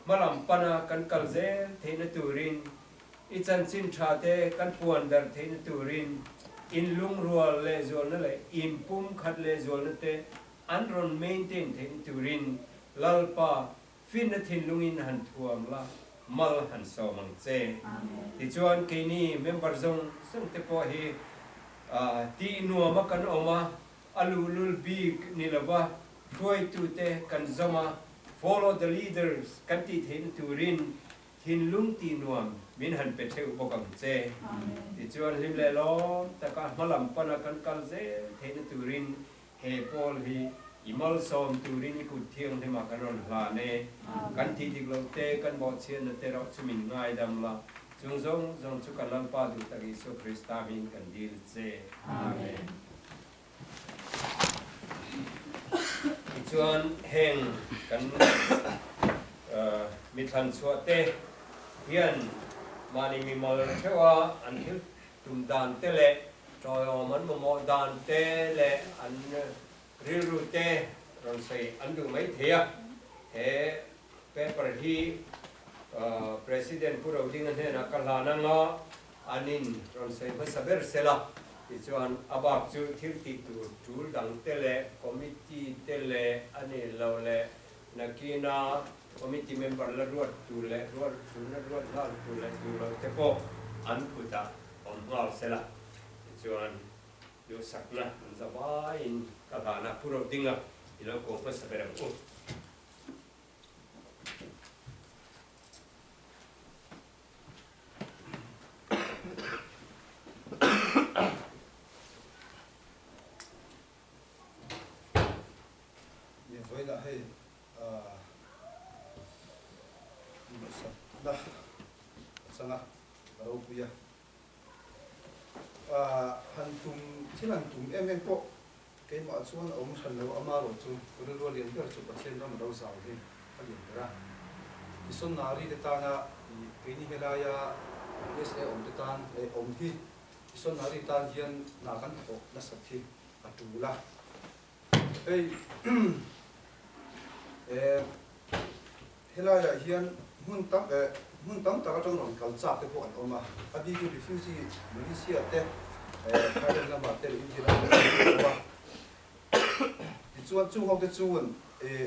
Hma lam pana kan kal zel theihna turin, i chanchin tha te kan puan darh theihna turin, in lungrual lehzualna leh in pumkhat lehzualna te an rawn maintain theihna turin Lalpa finna thinlungin han thuam la, mal han sawm ang che. Tichuan keini member zawng zawng te pawh hi tih nuama kan awm a, A luhlul bik ni lova hruaitute kan zawm a, follow the leaders kan tih theihna turin thinlung tih nuam min han pe theuh bawk ang che. Tichuan hlim leh lawm taka hmalam pana kan kal zel theihna turin he pawl hi i malsawm turin i kut thianghlim ah kan rawn hlan e. Kan tih dik loh te, kan bawhchhiatna te erawh chu min ngaidam la, chung zawng zawng chu kan Lalpa duh tak Isua Krista hmingin kan dil che. Amen. Tichuan heng kan mithlan chhuah te hian mahni mimal theuha an thil tum dan te leh tawiawm an mamawh dan te leh an rilru te rawn sawi an duh mai thei a. He paper hi President Pu Rodinga hnenah ka hlan anga An in rawn sawi hmasa ber sela, tichuan a bak chu thil tih tur tul dang te leh committee te leh a nih loh leh nakina committee member la ruat tur leh ruat tuna ruat nghal tur leh tur loh te pawh an kutah awm nghal sela, tichuan duhsakna an za vaiin ka hlana Pu Rodinga i lo ko hmasa ber ang u. Ni vawilah hei duhsakna a chang a, a ropui a. Han tum, thil han tum em em pawh keimah chuan a awm hran lo, amaherawh chu rilru a lian ber chu Pathian ram a lo zau hi a lian ber a. Missionary te tana keini helaia USA awm te tan awm hi missionary tan hian hna kan thawh nasat hi a tul a. Hei helaiah hian hmun tam hmun tam tak atang rawn kal chak te pawh an awm a, a bikin refugee Malaysia te Thailand lamah te leh India lamah te an awm a. Tichuan chung ho te chuan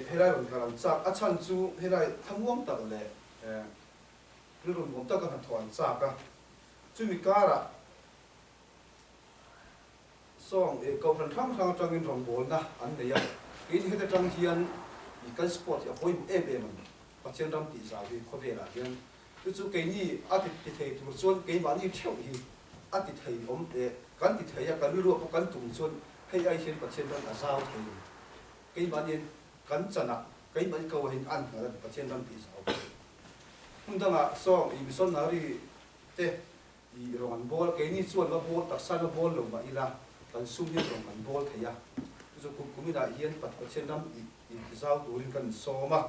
helai rawn kal an chak a chhan chu helai thlamuang tak leh rilru nuam taka hnathawh an chak a, chumi karah Sawng eh kohhran hrang hrang atangin rawngbawlna an nei a, keini heta tang hian i kan sport hi a pawimawh em em a ni. Pathian ram tih zau hi khawvelah hian chu chu keini a ti ti thei tur chuan keimahni theuh hi a ti thei awm eh kan ti thei a, kan rilruah pawh kan tum chuan hei ai hian Pathian ram a zau thei lo. Keimahni kan chanah keimahni ko ahin an nghal a ni Pathian ram tih zau. Hmun dangah sawng i missionary te I rawng an bawl, keini chuan va bawl taksa la bawl lo mah ila kan sum hian rawng kan bawl thei a, chu chu kum kum inah hian Pathian ram intizau turin kan insawm a,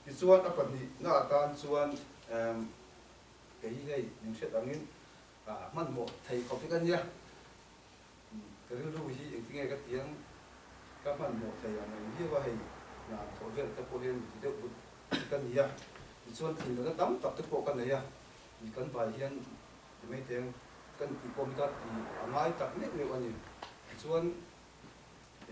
tichuan a pahnihna atan chuan kei hi hei min hriat angin hmanhmawh thei khawp hi ka nia, ka rilru hi engtinge ka ti ang, ka hmanhmawh thei ang reng viau a, hei hna thawh vel te pawh hian mi ti deuh vut ka nia, tichuan thinlungna tam tak te pawh ka nei a. I kan vai hian ti mai teng kan tih pawh hi kha i a ngai tak meuh meuh a ni. Tichuan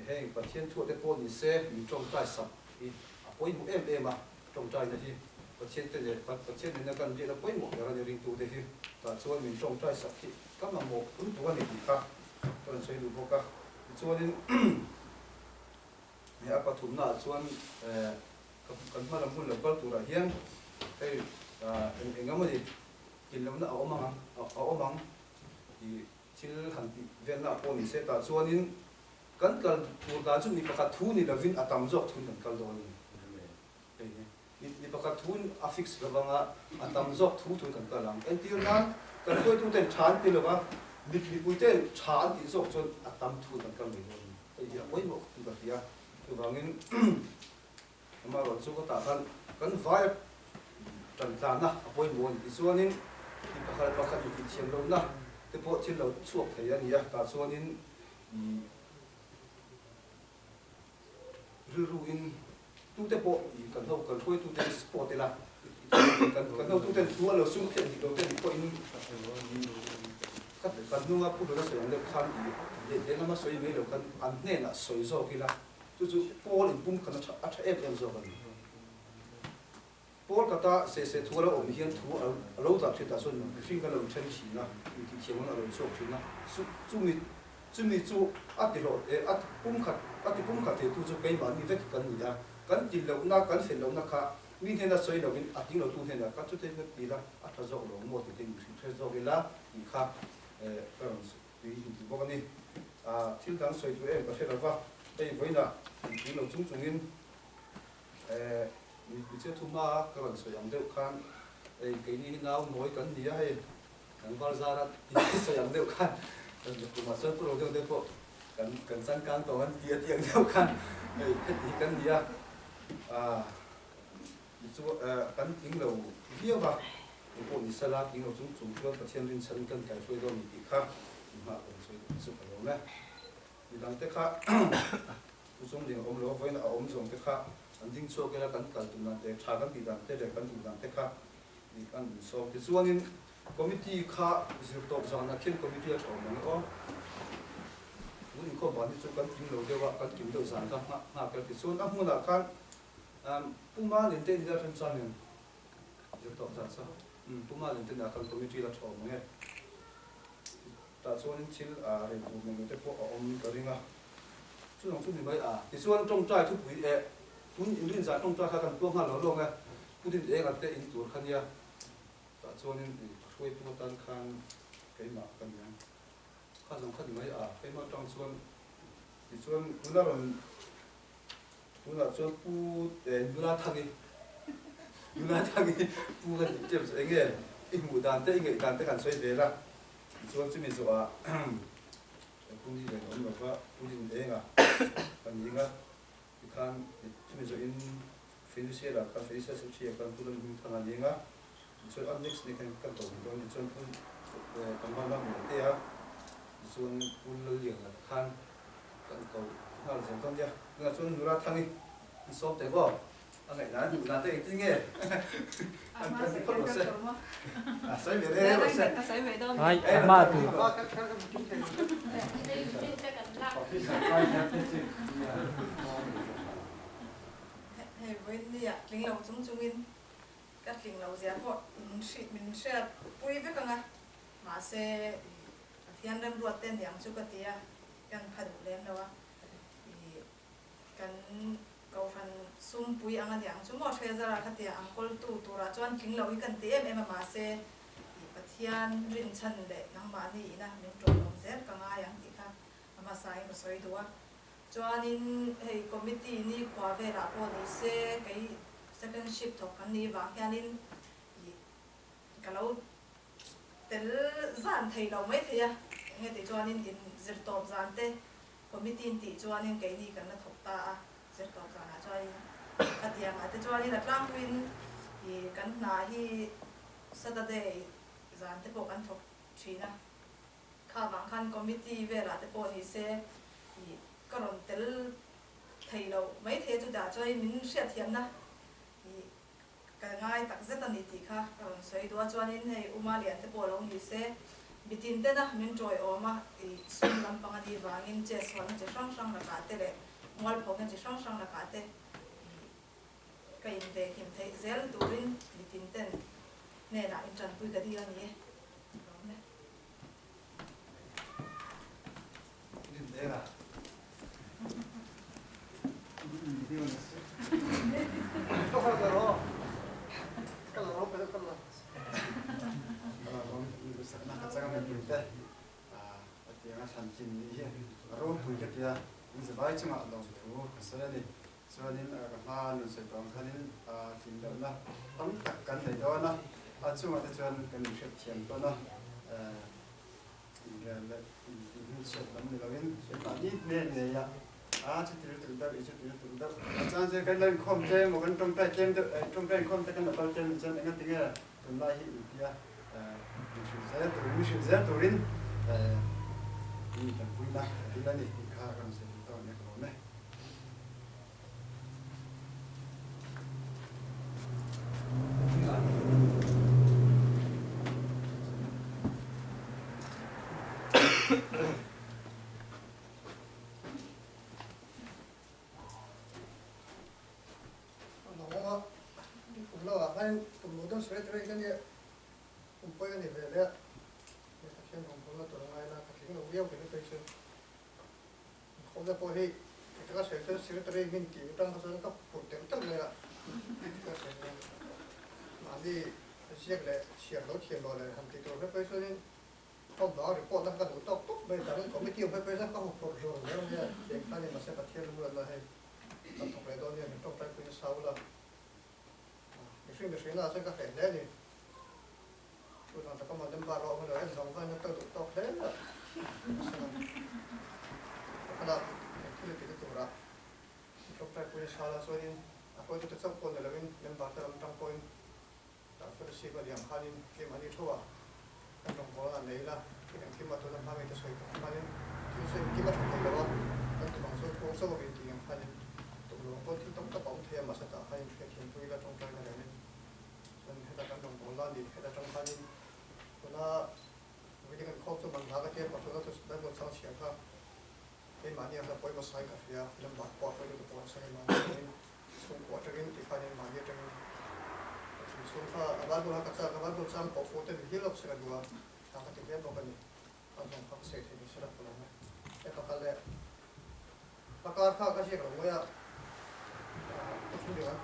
heng Pathian thuah te pawh ni se min tawngtai sak hi a pawimawh em em a, tawngtaina hi Pathian te leh Pathian nena kan biakna pawimawh ber a ni ringtu te hi. Tah chuan min tawngtai sak hi ka mamawh hun tur a ni tih kha ka rawn sawi duh bawk a. Tichuanin a pathumnaah chuan kan hmalam hun lo kal turah hian hei. Eng eng emawni tlin lohna a awm ang a awm ang i thil han tih velna pawh ni se tah chuanin kan kal tur dan chu mi pakhat thu ni lovin a tam zawk thun kan kal dawn a ni. Hei hi mi pakhat thu a fix lovang a, a tam zawk thu thun kan kal ang. Entir nan kan hruaituten tha an ti lova, mit mipuiten tha an tih zawk chuan a tam thu kan kal mai dawn a ni. Hei hi a pawimawh khawp in ka hria. Chuvangin Amaherawh chu ka tah khan kan vai tan tlana a pawimawh a ni. Tichuanin mi pakhat pakhat intih thiam lohna te pawh thil lo chhuak thei a ni a, tah chuanin ih rilruin tute pawh ih kan ho kan hruaitute support ila kan kan hotuten thu a lo sum khian dik lo te nih pawhin ih kan hnunga pu hluna sawi ang deuh khan ih lehlam a sawi mai lo khan an hnenah sawi zawk ila. Chu chu Paul in pum khan a tha em em zawk a ni. Paul kata se se thu a lo awm hian thu a lo dah thin tah chuan mihring kan lo then thin a, intih thiam an a lo chhuak thin a. Chumi chumi chu a ti hlawh a ti pum khat a ti pum khat theitu chu keimahni vek kan ni a. Kan ti lohna kan fel lohna kha mi hnena sawi lovin a tling lotu hnenah kha chutei ka ti la a tha zawk lo maw tih te mihring hre zawk ila tih kha ka rawn Tui in ti bawk a ni. Thil dang sawi tur em ka hre lova, hei vawiinah in tui lo chung chungin mi che thu hma ka rawn sawi ang deuh khan hei keini hi nau nawi kan ni a hei kan var zara tih sawi ang deuh khan tumah chuan pu lo deuh deuh pawh kan kan changkang tawh an ti a tih ang deuh khan hei heti hi kan ni a. Tichuan, kan tling lo viau a, eng pawh ni sela, tling lo chung chung chuan Pathian rinchhan kan kaihruai dawn ni tih kha inhmah kan sawi duh chu ka lawm e. Midang te kha thu chung ling a awm lo a, vawiin a awm zawng te kha an ding chhuak ila kan kal tum dan te, tha kan tih dan te leh kan duh dan te kha dik an insawm. Tichuanin committee kha zir tawp zanah khian committee a tha awm ang e aw. Tun inkhawm ban hi chu kan tling lo deuh a, kan kim deuh zan kha nghak ila. Tichuan a hmunah khan Puma len te ni la then chuan in zir tawp zan sa. Puma len te nia khan committee la tha awm ang e. Tah chuan in thil a rei tur nei lo te pawh a awm ka ring a. Chu dang chu ni mai a. Tichuan tawngtai thupui eh tun inrin zan tawngtai kha kan puang nghal lo lawng e. Putin eng an te in tur kha nia. Tah chuan in hruaitu atan khan keimah ka ni ang. Kha zawng kha ni mai a. Keimah atang chuan tichuan tuna rawn Tunah chuan Pu Nula Thangi, Nula Thangi Pu kan tih tep chu eng nge i hmuh dan te i ngaih dan te kan sawi vel a, tichuan chumi zawhah Pu Ni Lian awm lova Pu Lin Enga kan ning a, tikhan chumi zawhin Feliciala khan Felicia Secretary ah khan Pu Lalhming Thanga ning a, tichuan a next ni khan kan to duh dawn tichuan Pu Pangman Ramliantea tichuan Pu Lalliana khan Kan ko nghal zel dawn nia. Tunah chuan Nura Thangi an sawm teh maw? A ngaihna an duhna te engtin nge? An kan ti phawt rawh se. A sawi ve reng rawh se. Ai, a hma tu. Hei vawiin nia tling lo chung chungin ka tling lo zia pawh min hriat pui vek ang a, mahse Pathian remruat te aniang chu ka ti a, kan pha duh lem lo a, ih kan kohhran sumpui ang aniang chu maw Treasurer kha tia ang kawltu turah chuan tling loh hi kan ti em em a, mahse ih Pathian rinchhan leh nangmahni ina min tawlawm zel ka ngai ang tih kha a hmasain ka sawi duh a, chuanin hei committee ni khua velah pawh ni se kei second shift thawk kan nih vang hianin ih ka lo tel zan thei lo mai thei a, enge tih chuanin in zirtawp zan te committee in tih chuanin keini kan la thawk ta a, zirtawp zanah chuanin khatiangah te chuanin a tlangpuiin ih kan hna hi Saturday zan te pawh kan thawk thin a, kha vang khan committee velah te pawh ni se ih ka rawn tel thei lo mai thei a, chutah chuanin min hriatthiamna ih Ka ngai tak zet a ni tih kha ka rawn sawi duh a, chuanin hei Uma lian te pawh lo ni se, mitin tena min ṭawiawm a, i sum lampang a nih vangin chetsualna chi hrang hrang lakah te leh mualphawkna chi hrang hrang lakah te i ka invenhim theih zel turin mitin ten hnenah inṭanpui ka dil a ni e. Lawm e. puite hetianga thlan tlin nih hi a ropui ka tia, in zavai chungah lawmthu ka sawi a ni. Chuanin ka hma nun sawi tawh ang khanin tlin lohna tam tak kan nei dawn a, a chungah te chuan kan inhriat thiam tawn a, inrel leh inhmingchhiat lam ni loin mahni hmel ngeia a chuti lutuk deuh i chuti lutuk deuh a chang chuan kan lo inkhawm tlem emaw kan tawngtai tlem deuh tawngtai inkhawm te kan lo kal tlem chuan engatinge tunlai hi intia inhrilh zel turin min hrilh zel turin min intanpuina ka dil a ni tih kha ka rawn sawi duh tawk a nia ka lawm e. Khawmna pawh hi ka sawi chuan secretary min tih atang kha chuan ka phur telh telh mai a, ka sawi chuan mahni ziak leh chhiar lo thiam lo leh han tih tur phei phei chuanin khawm vang report na kha ka duh tawk tawp mai dang committee awm phei phei chuan ka hu phur hlur hle mai a, tiang khan ni mahse Pathian ringruatna hei kan thawk leh dawn nia min tawngtai puiin a sau la, mihring mihring naah chuan ka hreh hle a ni. Tunah tak a member rawh hmun ah en zawng zawng in a kal duh tawk hle a pakhat a thil ti te tur ah tawngtai pui nasa la chuan in a hruaitu te chauh pawh ni lo in member te lam tang pawh in tah fellowship a liam khan in keimahni thu ah kan rawngbawlna ah nei ila thil engkim a tuna hma mi te sawi tawh ang khan in thil chu engkim a tha thei lo a kan tum ang chuan kawng chauh a min tih ang khan in tum lo ang pawn thil tam tak a awm thei a mahse tah khan in hriatthiam pui ila tawngtai na nen in Chuan heta kan rawn bawl a ni, heta tang khanin tuna meeting an khawm chu man hla ka tia pathuna chu Bible chang chhiar kha keimahni ang kha pawimawh sai ka hria, lambar pawh a hruai lutuk pawh an sawi mahni atangin chhungkua atangin ti khanin mahni atangin ka chhung kha a Bible kha ka chak a, Bible chang pawh fu te ni hial lawk se ka duh a, tha ka ti hle bawk a ni, a zawng kha ka sawi thei ni se la ka lawm e, heta kal leh. Pakar kha ka ziak lo mai a, ka thu ring a,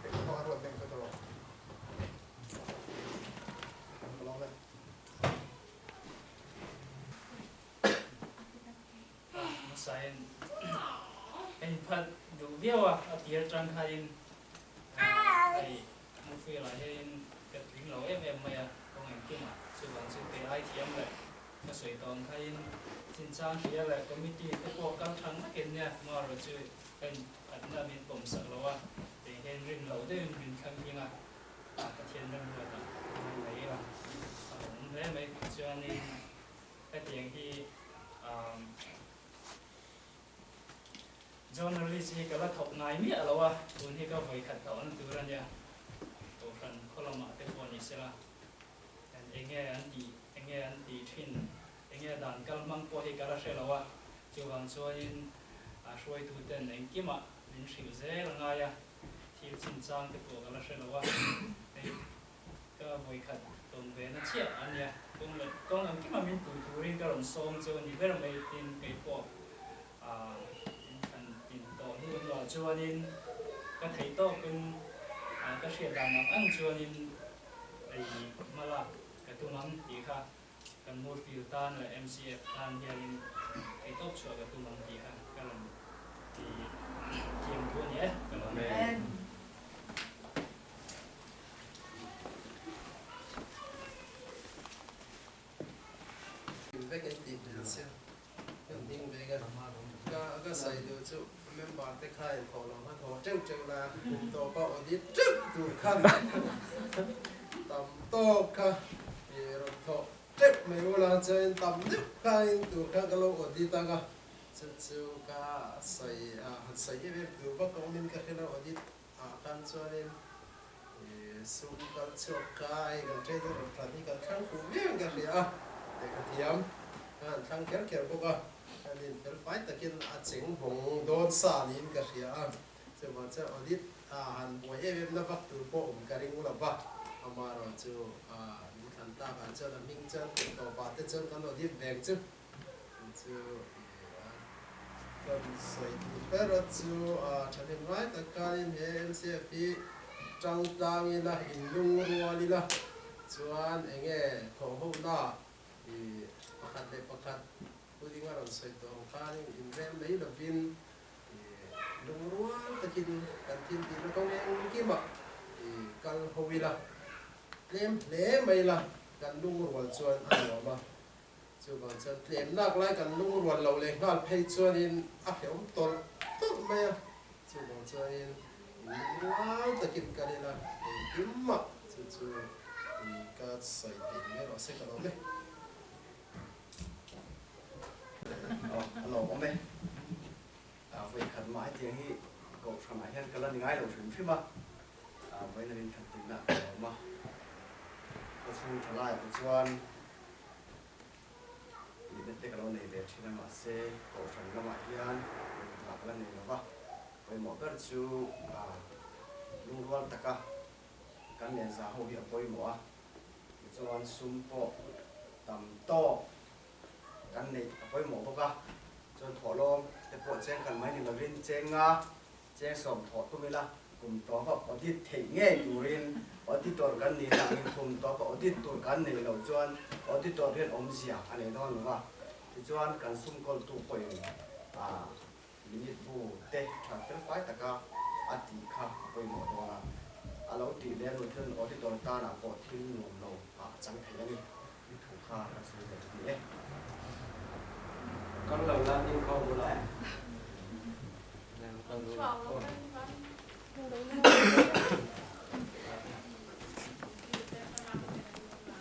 kei ka hmang a ruat beng chu ka rawh. Ka lawm e. Hmasain ka inphat duh viau a, a tir atang khanin hei Mufilah hianin ka tling lo em em mai a, kawng engkimah chuvang chu kei ai thiam leh Ka sawi tawh ang khain chinchang hria leh committee te pawh kal thang vekin nia Maro chu ka inphatna min pawm sak lo a, kei hian rin loh deuhin min thlang tling a, Pathian remruatah ka ngai mai a, a awm hle mai. Chuanin hetiang hi journalist hi ka la thawk ngai miah lo a, tun hi ka vawikhat thawhna tur a nia, Kohhran khaw lamah te pawh ni sela. Enge an tih, enge an tih thin, enge dan kal hmang pawh hi ka la hre lo a, chuvang chuanin a hruaituten engkimah min hrilh zel a ngai a, thil chinchang te pawh ka la hre lo a, hei ka vawikhat tawn ve na chiah a nia, kawng leh kawng engkimah min pui turin ka rawn sawm chu a ni ber mai tin kei pawh in thlan tin tawh hnu hnuah chuanin ka theih tawkin ka hriat dan ang ang chuanin Ei hmalak ka tum ang tih kha kan Murfield tan leh MCF tan hianin theihtawp chhuah ka tum ang tih kha ka rawn ti thiam thu a ni e, ka lawm e. Vek in tih hmel sia kan ding vek a ka ka sawi duh chu member te kha in thawh lo kha thaw teuh teuh la kum tawpa audit teuh tur khan tam tawk kha i rawn thawh teuh mai ula chuan tam deuh kha in tur kha ka lo audit ang a chu chu ka sawi a han sawi em em tur vak awmin ka hre lo audit ah khan chuanin sum kal chhuak kha hei kan trader rawn thlan hi kan thlang fuh viau in ka hria a, lehkha thiam kha an thlang kher kher bawk a, an in fel fai takin a cheng vawng dawn sa niin ka hria a, chuvang chuan audit ah han buai em em na vak tur pawh awm ka ring lo va, amaherawhchu min thlan tak ah chuan a hming chuan kum tawpah te chuan kan audit veng chu. Chu kan sawi duh ber a chu thahnem ngai tak khanin he MCF hi tang tlang ila, in lung rual ila chuan enge thawhhona Pakhat leh pakhat pudding a rawn sawi tawh ang khanin inrem mai lovin lungrual takin kan thil tihna kawng engkimah kal ho ila, tlem hle mai la kan lungrual chuan a nuam a. Chuvang chuan tlem lak lai kan lungrual loh leh nghal phei chuanin a hrehawm tawlh tawlh mai a. Chuvang chuanin lungrual takin kal ila engkimah chu chu ka sawi theih mai rawh se ka lawm e. A lawmawm e. Vawikhat mah hetiang hi Kohhranah hian ka la ni ngai lo hrim hrim a, vawiin a rin that tihna ka lawm a. Ka chhung tha laiah te chuan nihna te ka lo nei ve thin a, mahse Kohhran lamah hian vawikhat mah ka la nei lo va. Pawimawh ber chu lungrual taka kan lenza ho hi a pawimawh a, tichuan sum pawh tam tawk kan neih a pawimawh bawk a, chuan thawhlawm te pawh cheng khan mai ni lovin cheng nga cheng sawm thawh tum ila kum tawpa audit theih ngei turin auditor kan nih angin kum tawpa audit tur kan neih loh chuan auditor hian awmzia a nei dawn lo va, tichuan kan sum kawltu pawhin minute bu te tha felfai taka a tih kha a pawimawh dawn a, a lo tih leh anuh chuan auditor tanah pawh thil nuam lo ah a chang thei a ni. I thu kha ka sawi ve ti e. Kal lo la ding kho bula.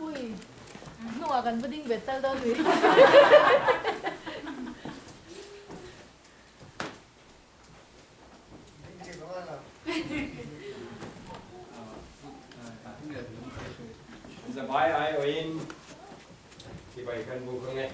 Ui, hnungah kan va ding ve tal dawn ui. Zavai ai awin chibai kan buk ang e.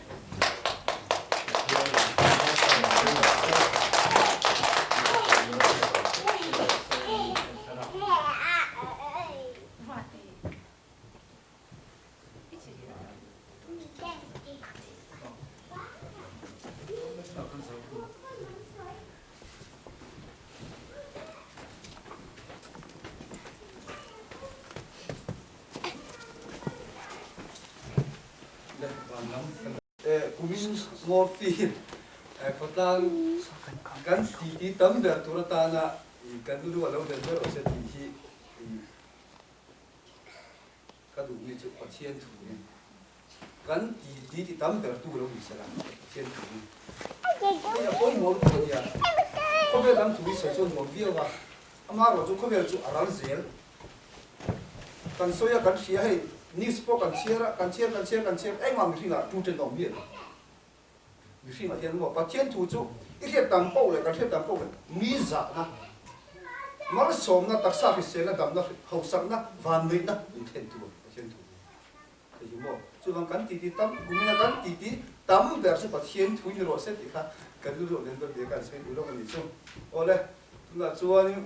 Kumin Morphine khawtlang kan titi tam ber tur atana kan lu a lo den ber awm se tih hi Ka duh mi chu Pathian thu in kan ti ti ti tam ber tu lo ni sela Pathian thu in hei a pawimawh lutuk a nia. Khawvel lam thu hi sawi chuan nuam viau a, amaherawh chu khawvel chu a ral zel. Kan sawi a kan hria hei news pawh kan chhiar a, kan chhiar kan chhiar kan chhiar engmah mihringah tu ten a awm miah lo. Mihringah hian maw Pathian thu chu i hriat tam poh leh kan hriat tam poh leh mi zahna, malsawmna, taksa hriselna, damna, hausakna, vanneihna min thlen tur Pathian thu hi. Hei hi maw chuvang kan titi tam kumina kan titi tam ber chu Pathian thu ni rawh se tih kha kan lu ruah nen ber tia kan sawi duh lawk a nih chu. Awle tunah chuanin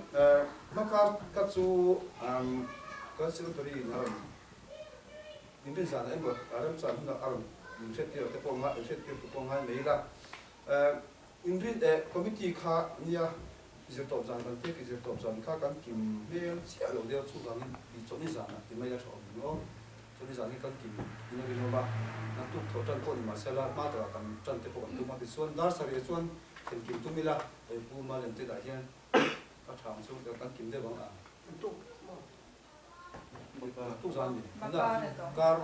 hmakar ka chu kan secretary in a rawn Min rin zan emaw a remchan hunah a rawn min hriattir te pawh ngai hriattir tu pawh ngai mai ila. Inrin eh committee kha nia zirtawp zan kan pek i zirtawp zan kha kan kim hmel chiah lo deuh chuvangin i chawhni zanah ti mai a tha awm ning aw. Chawhni zan hi kan kim in a rinawm a, naktuk thawh tan pawh ni mahse la hma takah kan tan te pawh kan tum a tichuan dar sarih chuan thlen kim tum ila hei Pu Malian te dah hian ka tha ang chu kan kim deuh ang a. Kar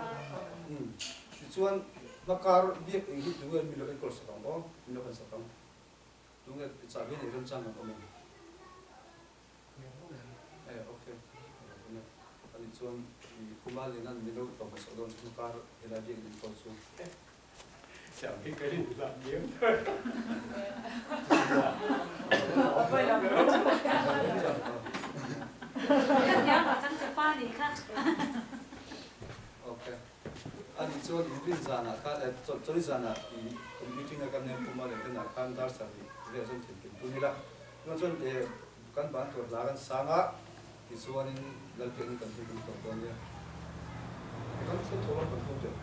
tichuan hmakar biak eng hi tunge min lo enkawl sak ang aw min lo han sak ang tunge chahbi nei remchang kan awm em e ok ani chuan khuma lian min lo tawm sak dawn chu hmakar helai biak enkawl chu Chahbi ka rin lah diam. Ok. Ani chuan in rin zanah khan eh chawlh zanah i meeting a kan nen puma leh tenah khan dar sarih vel chuan thil kim tum ila. Tunah chuan eh kan ban tur hla kan sang a, tichuanin Lalpianin kan thil kan tawp dawn nia. Kan thil tho lam kan thum teh.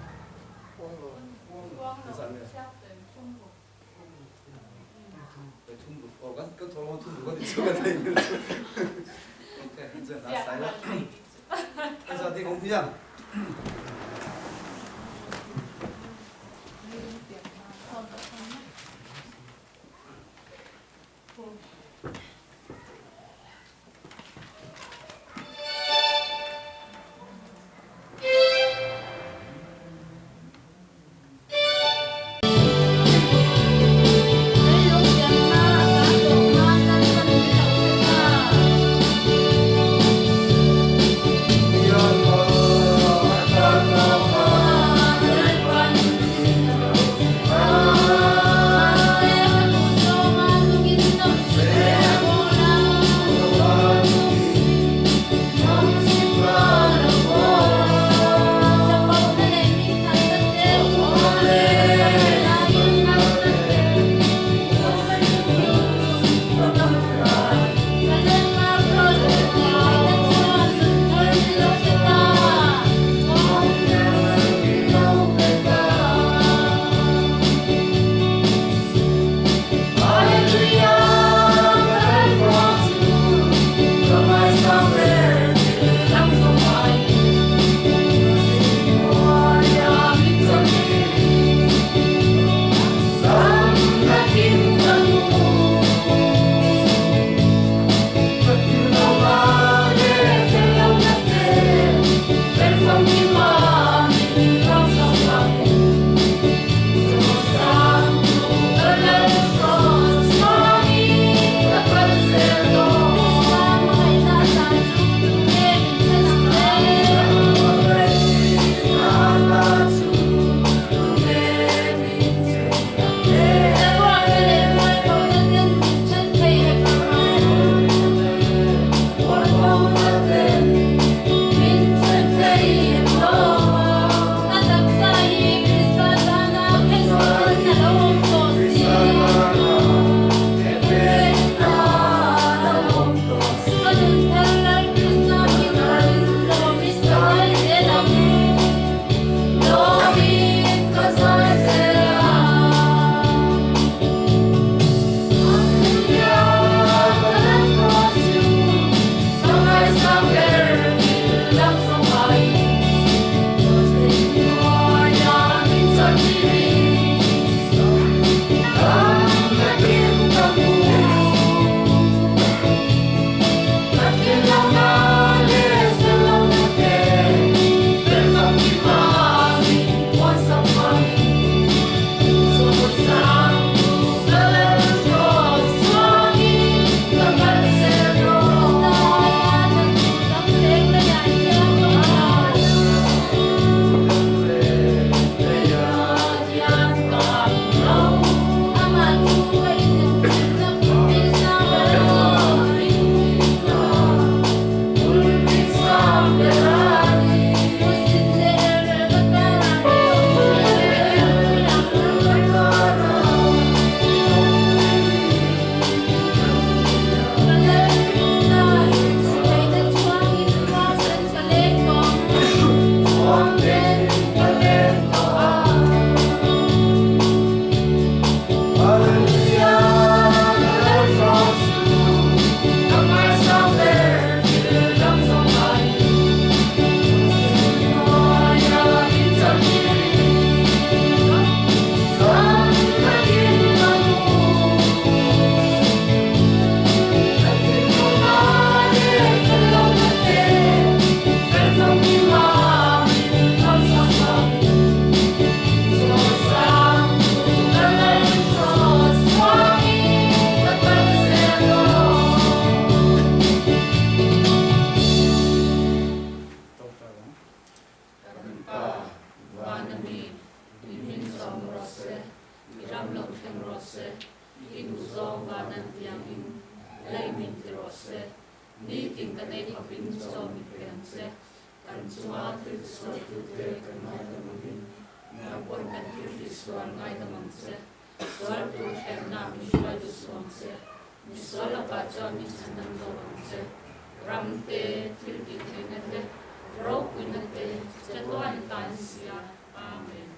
awm rawh se, i ram lo thleng rawh se, i duhzawng van an tiangin lei min ti rawh se, nitin kan ei khawpin chaw min pe ang che, kan chunga thil tisualtute kan ngaidam angin nang pawn kan thil tihsual ngaidam ang che, sual tur thlenna min hruai duh suh ang che, misual lakah chuan min chhandam zawk ang che, ram te, thil tih theihna te, ropuina te, chatuan tan sia. Amen.